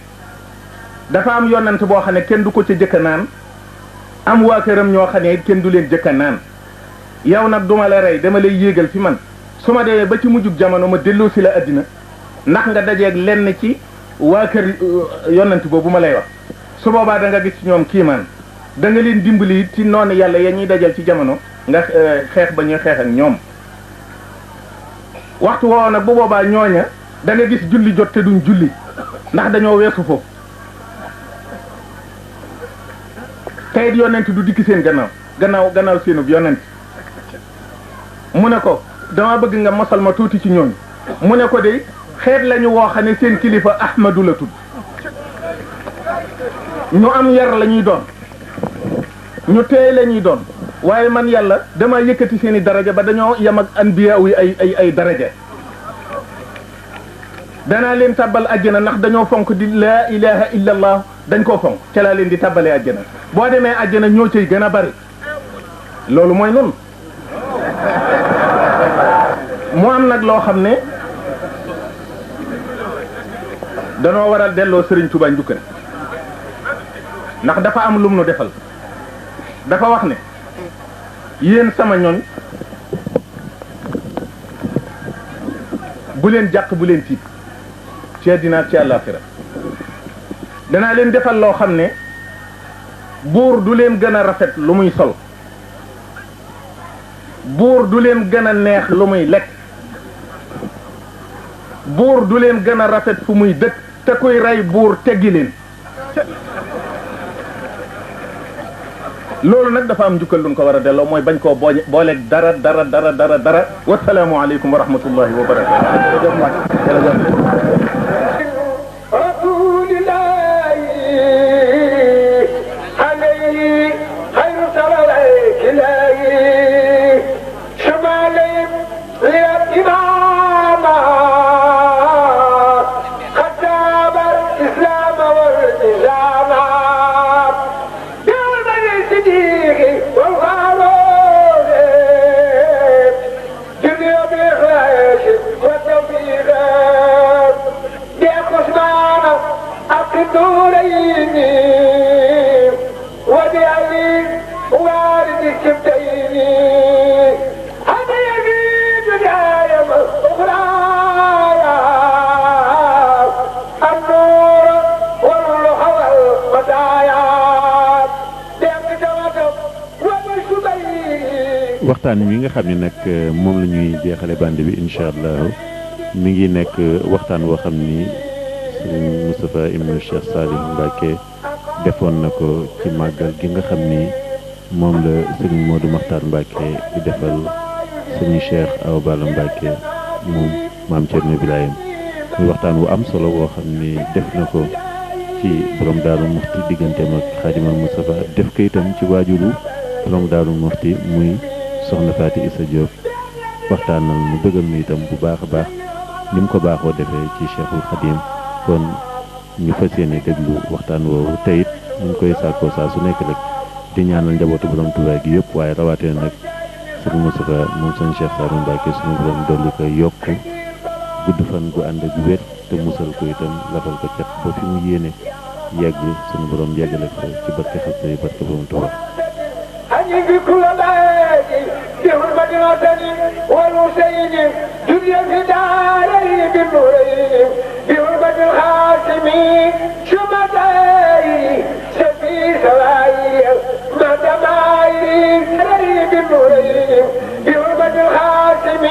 dafa am yonant boo xam ne kenn du ko ca jëkka naan am waa këram ñoo xam ne kenn du leen jëkka naan yow nag duma la rey dama lay yéegal fi man su ma demee ba ci mujjug jamono ma delloo si la àddina ndax nga dajeeg lenn ci waa kër yonant boobu ma lay wax su boobaa da nga gis ci ñoom kiimaan da nga leen dimbali ci noonu yàlla ya ñuy dajal ci jamono nga xeex ba ñuy xeex ak ñoom waxtu woowu nag bu boobaa ñooña da nga gis julli jot te duñ julli ndax dañoo weesu foofu tey yonent du dikki seen gannaaw seenub yonent mu ne ko dama bëgg nga mosal ma tuuti ci ñooñu mu ne ko de xeet lañu woo xam ne seen kilifa Ahmadu la tudd ñu am yar la ñuy doon ñu teey la ñuy doon waaye man yàlla dama yëkkati seen i daraja ba dañoo yem ak anbiya yi ay daraja danaa leen tàbbal àjjana ndax dañoo fonk di laa ilaha illa allah dañ koo fonk ca laa leen di tàbbalee àjjana boo demee àjjana ñoo cay gën a bari loolu mooy noonu mu am nag loo xam ne danoo waral delloo Sëriñ Tuubaa njukkal ndax dafa am lum nu defal dafa wax ne yéen sama ñoñ bu leen jàq bu leen tiit ci àddina ci àllaaxira danaa leen defal loo xam ne buur du leen gën a rafet lu muy sol buur du leen gën a neex lu muy lekk buur du leen gën a rafet fu muy dëkk te kuy rey buur teggi leen loolu nag dafa am njukkal luñ ko war a delloo mooy bañ koo booleeg dara wasalaamu aleykum wa rahmatullahi wa barakatu waxtaan wi nga xam ne nag moom la ñuy jeexale bande bi incha allah mi ngi nekk waxtaan woo xam ni sëriñ Moustapha ibnu Cheikh Saliou Mbacké defoon na ko ci màggal gi nga xam ni moom la sëriñ Modou Makhtar Mbacké di defal sëriñ Cheikh Awa Balla Mbacké moom maam Thierno Birahim muy waxtaan wu am solo woo xam ni def na ko ci borom Daaru Muxti digganteem ak Xaadimal Moustapha def ko itam ci waajuru borom Daaru Muxti muy soxna Faati Issa Diop waxtaanal mu bëggal nu itam bu baax a baax ni mu ko baaxoo defee ci Cheikhul Khadim kon ñu fas yéene déglu waxtaan woowu te it ñu koy sàkkoo saa su nekk rek di ñaanal njabootu borom Tuubaa gi yëpp waaye rawatina nag sëriñ Moustapha moom sëñ Cheikh Saliou Mbacké suñu borom dolli ko yokk gudd fan gu ànd ak wér te musal ko itam lafal ko cat ba fi mu yéene yegg suñu borom yeggale ko ci barke xas yi barke borom Tuubaa بحرمة الوطن والحسين دنيا في داري بالنورين بحرمة الخاتم شمتين سفي سواير مدمائر بالنورين بحرمة الخاتم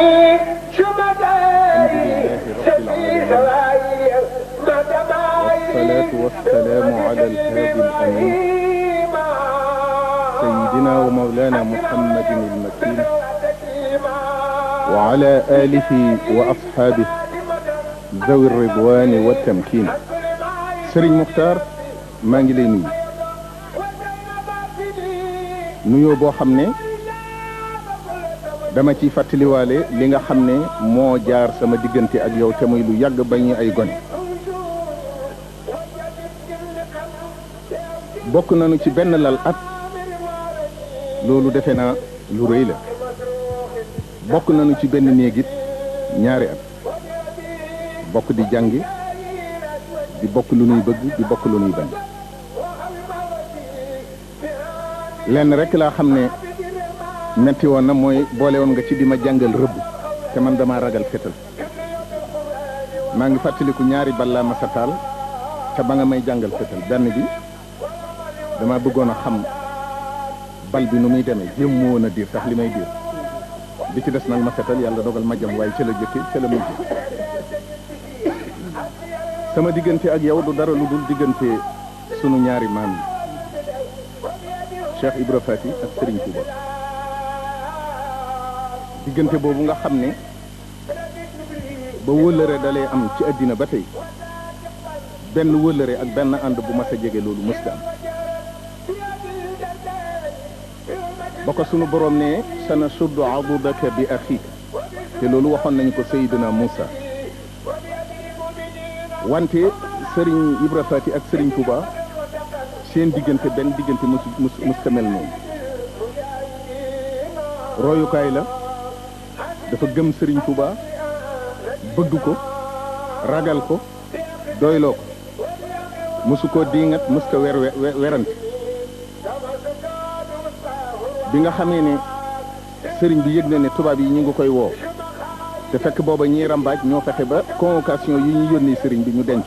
شمتين سفي سواير مدمائر والصلاة والسلام على الهادي الأمين سيدنا ومولانا محمد المكين وعلى آله وأصحابه ذوي الرضوان والتمكين سرين مختار ما ngi lay nuyu nuyoo boo xam ne dama ciy fàttaliwaale li nga xam ne moo jaar sama diggante ak yow te muy lu yàgg ba ñu ay gone bokk nañu ci benn lal at loolu defe naa lu rëy la bokk nañu ci benn néegit ñaari at bokk di jàngi di bokk lu nuy bëgg di bokk lu nuy bañ lenn rek laa xam ne metti woon na mooy boole woon nga ci di ma jàngal rëbb te man dama ragal fetal maa ngi fàttaliku ñaari bal laa ma sa taal te ba nga may jàngal fetal benn bi dama bëggoon a xam bal bi nu muy demee jéem mu woon a diir sax li may diir bi ci des nag ma fetal yàlla dogal ma jam waaye ca la jëkke ca la mujj sama diggante ak yow du dara lu dul diggante sunu ñaari maam yi Cheikh Ibra Fati ak Serigne Touba diggante boobu nga xam ne ba wëllëre dalee am ci àddina ba tey benn wëllëre ak benn ànd bu mas a jege loolu mësta am ba ko sunu borom ne sana suddu adudaka bi axiika te loolu waxoon nañu ko Seydina Moussa wante Serigne Ibra Fati ak Serigne Touba seen diggante benn diggante musta mel noonu royukaay la dafa gëm Serigne Touba bëgg ko ragal ko doyloo ko musu ko diingat mus ko werante bi nga xamee ne Serigne bi yëg na ne tubaab yi ñu ngi koy woo te fekk booba ñiy rambaaj ñoo fexe ba convocation yi ñu yónnee Serigne bi ñu denc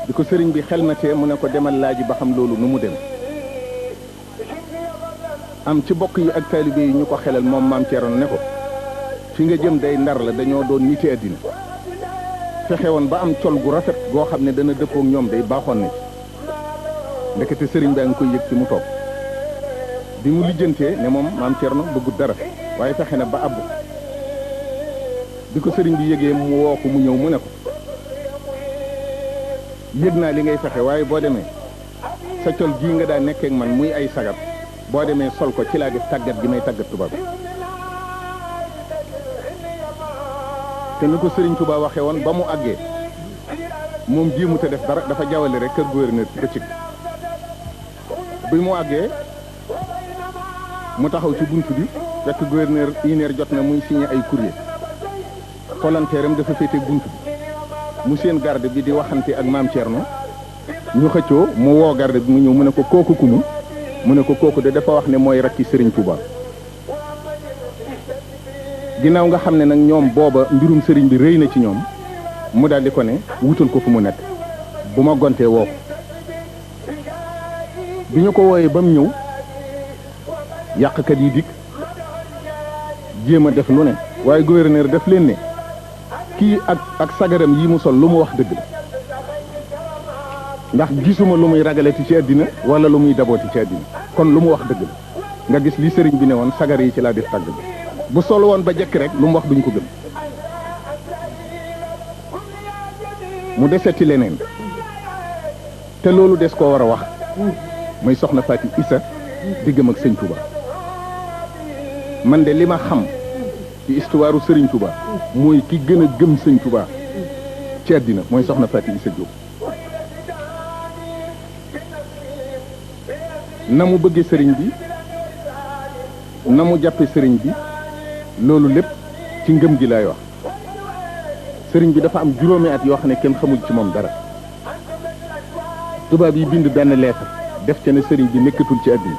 bi ko Serigne bi xel na tee mu ne ko demal laaji ba xam loolu nu mu dem am ci bokk yi ak taalibe yi ñu ko xelal moom maam Thierno ne ko fi nga jëm day Ndar la dañoo doon niti àddina fexe woon ba am col gu rafet goo xam ne dana dëppook ñoom day baaxoon na ci ndekete Serigne baa ngi koy yëg ci mu toog bi mu lijjantee ne moom maam Thierno bëggut dara waaye fexe na ba abbu bi ko Serigne bi yëgee mu woo ko mu ñëw mu ne ko yëg naa li ngay fexe waaye boo demee sa col gii nga daa nekkee ak man muy ay sagar boo demee sol ko ci laa def tàggat gi may tàggat tubaab te ni ko Serigne Touba waxee woon ba mu àggee moom jéemu te def dara dafa jawale rek kër gouverneur ci bëccëg bi mu àggee mu taxaw ci bunt bi fekk gouverneur une heure jot na muy signé ay courrier volontaire am dafa féete bunt bi mu seen garde bi di waxante ak maam Thierno ñu xëccoo mu woo garde bi mu ñëw mu ne ko kooku kumu mu ne ko kooku de dafa wax ne mooy rakki Serigne Touba ginnaaw nga xam ne nag ñoom booba mbirum Serigne bi rëy na ci ñoom mu daal di ko ne wutal ko fu mu nekk bu ma gontee woo ko bi ñu ko wooyee ba mu ñëw yàqkat yi dikk jéem a def lu ne waaye gouverneur def leen ne kii ak sagaram yi mu sol lu mu wax dëgg la ndax gisuma lu muy ragaleti ci àddina wala lu muy dabooti ci àddina kon lu mu wax dëgg la nga gis li sëriñ bi ne woon sagar yi ci laa def tàgg bi bu sol woon ba jekk rek lu mu wax duñ ko gëm mu deseti leneen te loolu des koo war a wax muy soxna Faati Isa diggam ak sëñ Touba man de li ma xam ci histoire Serigne Touba mooy ki gën a gëm sëñ Touba ci àddina mooy soxna Faati Isa Diop na mu bëggee sëriñ bi na mu jàppe sëriñ bi loolu lépp ci ngëm gi laay wax sëriñ bi dafa am juróomi at yoo xam ne kenn xamul ci moom dara tubaab yi bind benn lettre def ca ne sëriñ bi nekkatul ci àddina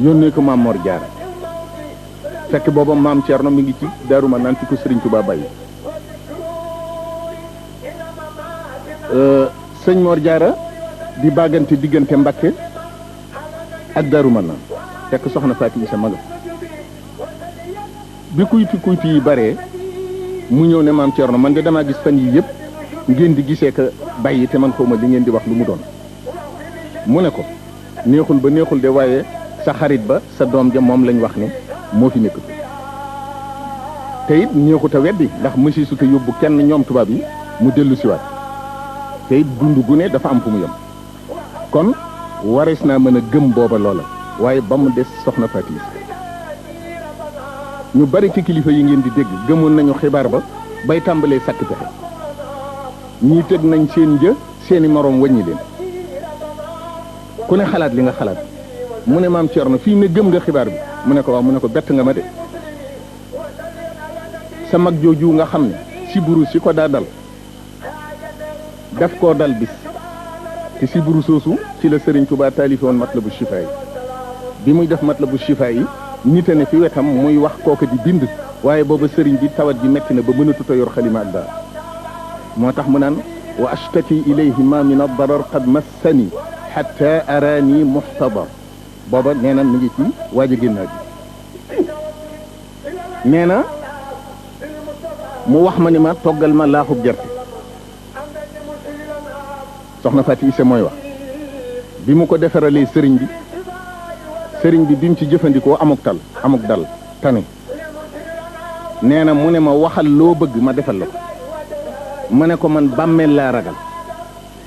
yónnee ko maam Mor Jaara fekk booba maam Thierno mi ngi ci Daaru Manaan fi ko Serigne Touba bàyyi sëñ Mor Jaara di bàggante diggante Mbakke ak Daaru Manaan fekk soxna Faati Isa maga bi kuyti yi baree mu ñëw ne maam Thierno man de damaa gis fan yi yëpp ngeen di gisee ka bàyyi te man xawma li ngeen di wax lu mu doon mu ne ko neexul ba neexul de waaye sa xarit ba sa doom ja moom lañ wax ne moo fi nekk te it ñeexut a weddi ndax mësi su te yóbbu kenn ñoom tubaab yi mu dellu siwaat te it dund gu ne dafa am fu mu yem kon warees naa mën a gëm booba loola waaye ba mu des soxna Faati ñu bari ci kilifa yi ngeen di dégg gëmoon nañu xibaar ba bay tàmbalee sàkk pexe ñii tëg nañ seen një seeni moroom wàññi leen ku ne xalaat li nga xalaat mu ne maam Thierno fii ne gëm nga xibaar bi mu ne ko waaw mu ne ko bett nga ma de sa mag jooju nga xam ne siburu si ko daa dal daf koo dal bis te siburu soosu ci la Serigne Touba taalifi woon Matlabu Chifa yi bi muy def Matlabu Chifa yi nite ne fi wetam muy wax kooka di bind waaye booba Serigne bi tawat ji metti na ba mënatut a yor xalima ak dara moo tax mu naan wa ashtaki ilayhi ma min ad-darar qad massani hatta arani muhtadar booba nee na mi ngi ci waaj a génnaa ji nee na mu wax ma ni ma toggal ma laaxub gerte soxna Faati Ise mooy wax bi mu ko defaralee sëriñ bi bi mu ci jëfandikoo amuk dal tane nee na mu ne ma waxal loo bëgg ma defal la ko ma ne ko man bàmmeel laa ragal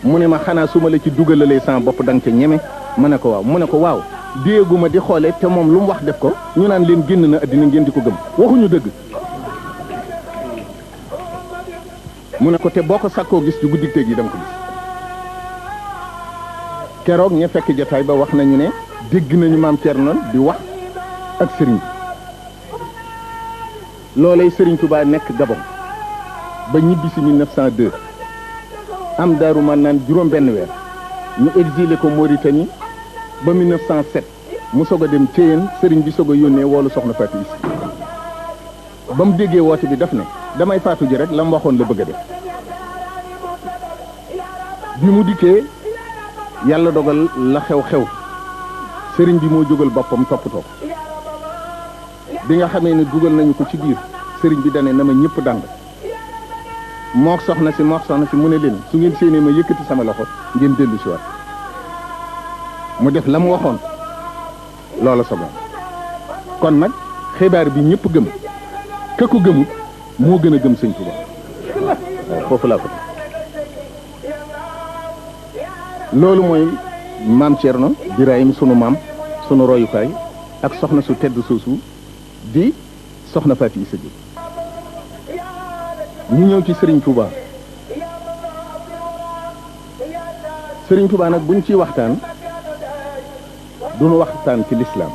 mu ne ma xanaa su ma la ci dugalalee sama bopp da nga ca ñeme ma ne ko waaw mu ne ko waaw déeguma di xoole te moom lu mu wax def ko ñu naan leen génn na addina ngeen di ko gëm waxuñu dëgg mu ne ko te boo ko sàkkoo gis ci guddi teeg yi da nga ko gis keroog ña fekk jataay ba wax nañu ne dégg nañu maam Thierno di wax ak sëriñ bi loolay sëriñ Touba nekk Gabon ba ñibbi si 1902 am daaru man naan juróom benn weer ñu exilé ko Mauritanie ba 1907 mu soog a dem Thiéyène sëriñ bi soog a yónnee woolu soxna Faati Ise ba mu déggee woote bi daf ne damay faatu ji rek la mu waxoon la bëgg a def bi mu dikkee yàlla dogal la xew-xew sëriñ bi moo jógal boppam toppatoo bi nga xamee ne dugal nañu ko ci biir sëriñ bi dane na ma ñëpp dàng mook soxna si mu ne leen su ngeen séenee ma yëkkati sama loxo ngeen dellu si waat mu def la mu waxoon loola sogoon kon nag xibaar bi ñëpp gëm ka ko gëmut moo gën a gëm sëñ Tuba waaw foofu laa ko loolu mooy maam Thierno Birahim sunu maam sunu royukaay ak soxna su tedd soosu di soxna Faati Ise ñu ñëw ci Serigne Touba Serigne Touba nag buñ ciy waxtaan duñu waxtaan ci lislaam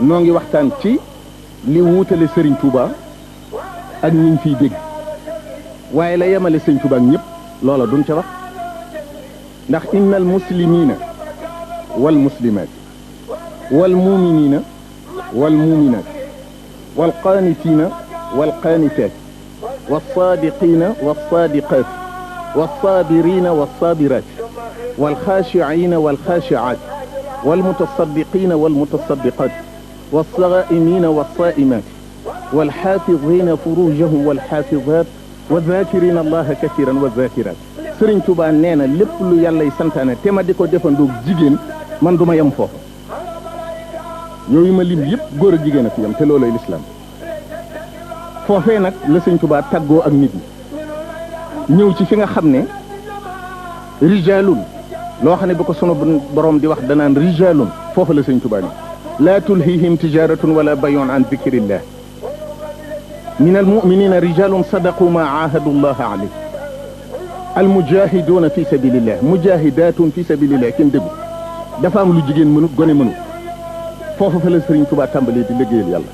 noo ngi waxtaan ci li wuutale Serigne Touba ak ñiñ fiy dégg waaye la yemale Serigne Touba ak ñëpp loola duñ ca wax ndax inna al muslimina wal muslimat wal muminina wal muminat wal qanitina wal qanitat wal sadiqina wal sadiqat wal sabirina wal sabirat wal khashi'ina wal khashi'at wal mutasaddiqina wal mutasaddiqat wal saa'imina wal sa'imat wal hafizina furujahum wal hafizat wal dhakirina allaha kathiran wal dhakirat Sëriñ Tuubaa nee na lépp lu yàlla y santaane te ma di ko defandoog jigéen man du ma yem foofu yooyu ma lim yëpp góor ak jigéen a fi yem te looloy lislaam foofee nag la Sëriñ Tuubaa tàggoo ak nit ñi ñëw ci fi nga xam ne rijalun loo xam ne bu ko sunu borom di wax danaan rijalun foofu la Sëriñ Tuubaa ni laa tulhihim tijaratun wala bayun an dikrillah min almuminina rijalun sadaqu ma ahadu llaha alayh almujahiduna fi sabilillah mujahidatun fi sabilillah kenn déggu dafa am lu jigéen mënut gone mënut foofu fa la Sëriñ Tuubaa tàmbalee di liggéeyal yàlla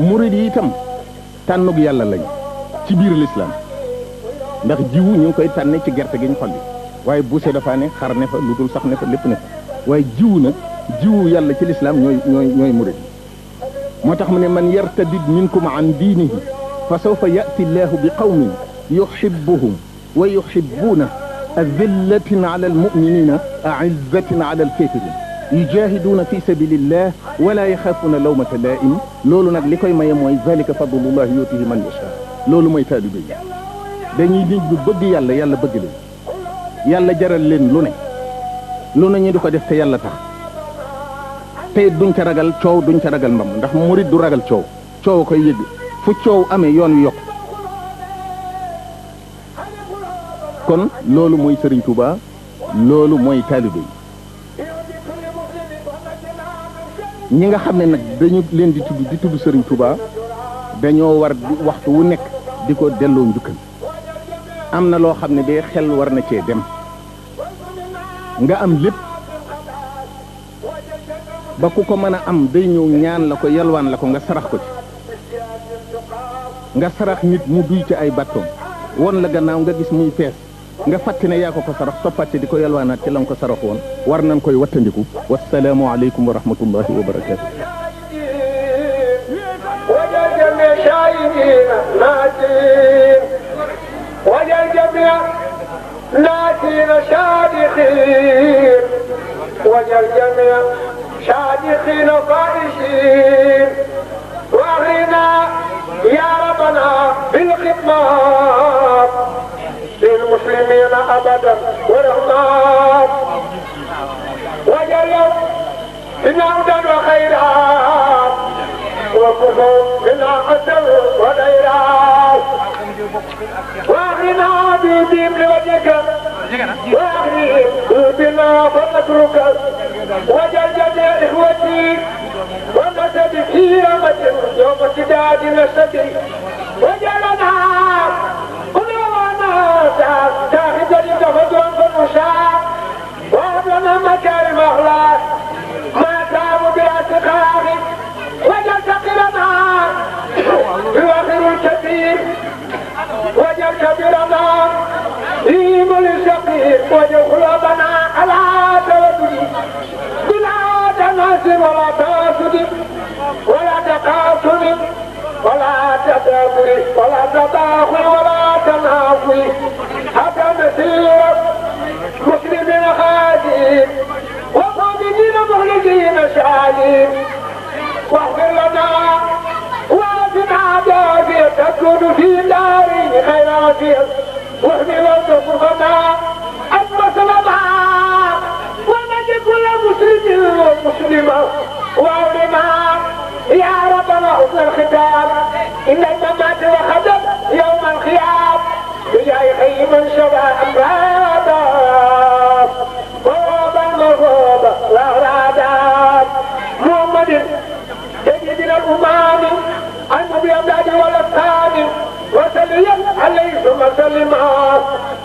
murid yi itam tànnug yàlla lañ ci biir lislaam ndax jiwu ñu ngi koy tànne ci gerte gi ñu xolli waaye buuse dafa ne xar ne fa lu dul sax ne fa lépp ne fa waaye jiwu nag jiwu yàlla ci lislaam ñooy murid moo tax mu ne man yartadid minkum an diinihi fa sawfa yati llahu bi qawmin yuhibbuhum wa yuhibbuuna adillatin ala almuminina aizzatin ala alkafirin yujahiduuna fi sabilillah wala yaxaafuuna lawmata laa'im loolu nag li koy maye mooy zalika fadlullahi yutihi man yasha loolu mooy taalibe yi dañuy nit bu bëgg yàlla yàlla bëgg leen yàlla jaral leen lu ne ñu di ko def te yàlla tax te duñ ca ragal coow duñ ca ragal mbam ndax murid du ragal coow coow koy yëgg fu coow amee yoon wi yokk kon loolu mooy Serigne Touba loolu mooy taalibe yi ñi nga xam ne nag dañu leen di tudd Serigne Touba dañoo war di waxtu wu nekk di ko delloo njukkal am na loo xam ne day xel war na cee dem nga am lépp ba ku ko mën a am day ñëw ñaan la ko yalwaan la ko nga sarax ko ci nga sarax nit mu duy ci ay battoom won la gannaaw nga gis muy fees nga fàtte ne yaa ko sarax toppaate di ko yalwaanaat ci la nga ko sarax woon war nañ koy wattandiku wasalaamu aleykum wa rahmatullahi wa barakatu وجل جميع ناسين شادخين وجل جميع شادخين فائشين واغرنا يا ربنا بالخدمات للمسلمين ابدا ورحمات وجل بنا هدى وخيرات وكفوا بنا قدر وديرات واغرنا بيديم لوجهك واغرنا بنا فنترك وجل جميع اخوتي ونسب في يوم اشتداد نسبي وجلنا قلوبنا تاخذ لتفضل فالمشاع وهب لنا مكارم اخلاق ما تاب باعتقاد وجل تقلنا بواخر الكثير وجل كبيرنا في الشقير وجل قلوبنا على توكل بلا تناسب ولا تاسد ولا تقاسم ولا تدابر ولا تداخل ولا تنافي حتى مسير مسلمين خادم وصابرين مخلصين شاهدين واغفر لنا وافنا عافية تكون في دارين خير عافية واحمي وارزقنا المسلمة ونجي كل مسلم ومسلمة واولنا يا ربنا حسن الختام ان الممات وخدم يوم الخيام بجاه خير من شبع امرادا غرابا مرغوبا واغرادا محمد سيدنا الامام النبي امداد والاسلام وسلم عليه ثم سلما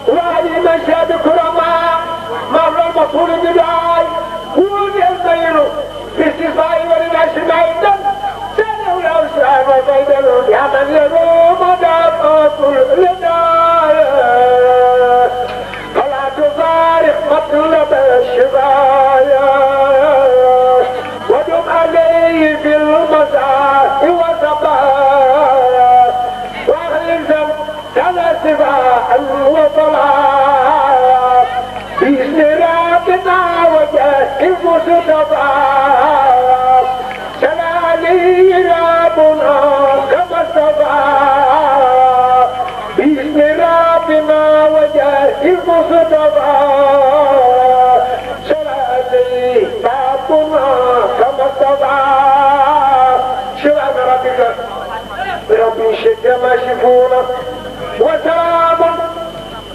وعلي من شاد كرما مر المطول بداي ولي الخير في استفاء ولناس ميدا سنه الاوسان وبيدل يا من يروم دابات الرداية فلا تفارق مطلب الشفايا ودم عليه في المساء والصبايا واغلزم تناسبا وطلعا بإذن ربنا وجه المصطفى سلالي ربنا كما اصطفى بإذن ربنا وجه المصطفى سلالي ربنا كما اصطفى سبحان ربك رب الشتى ما يشفون وسلام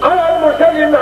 على المرسلين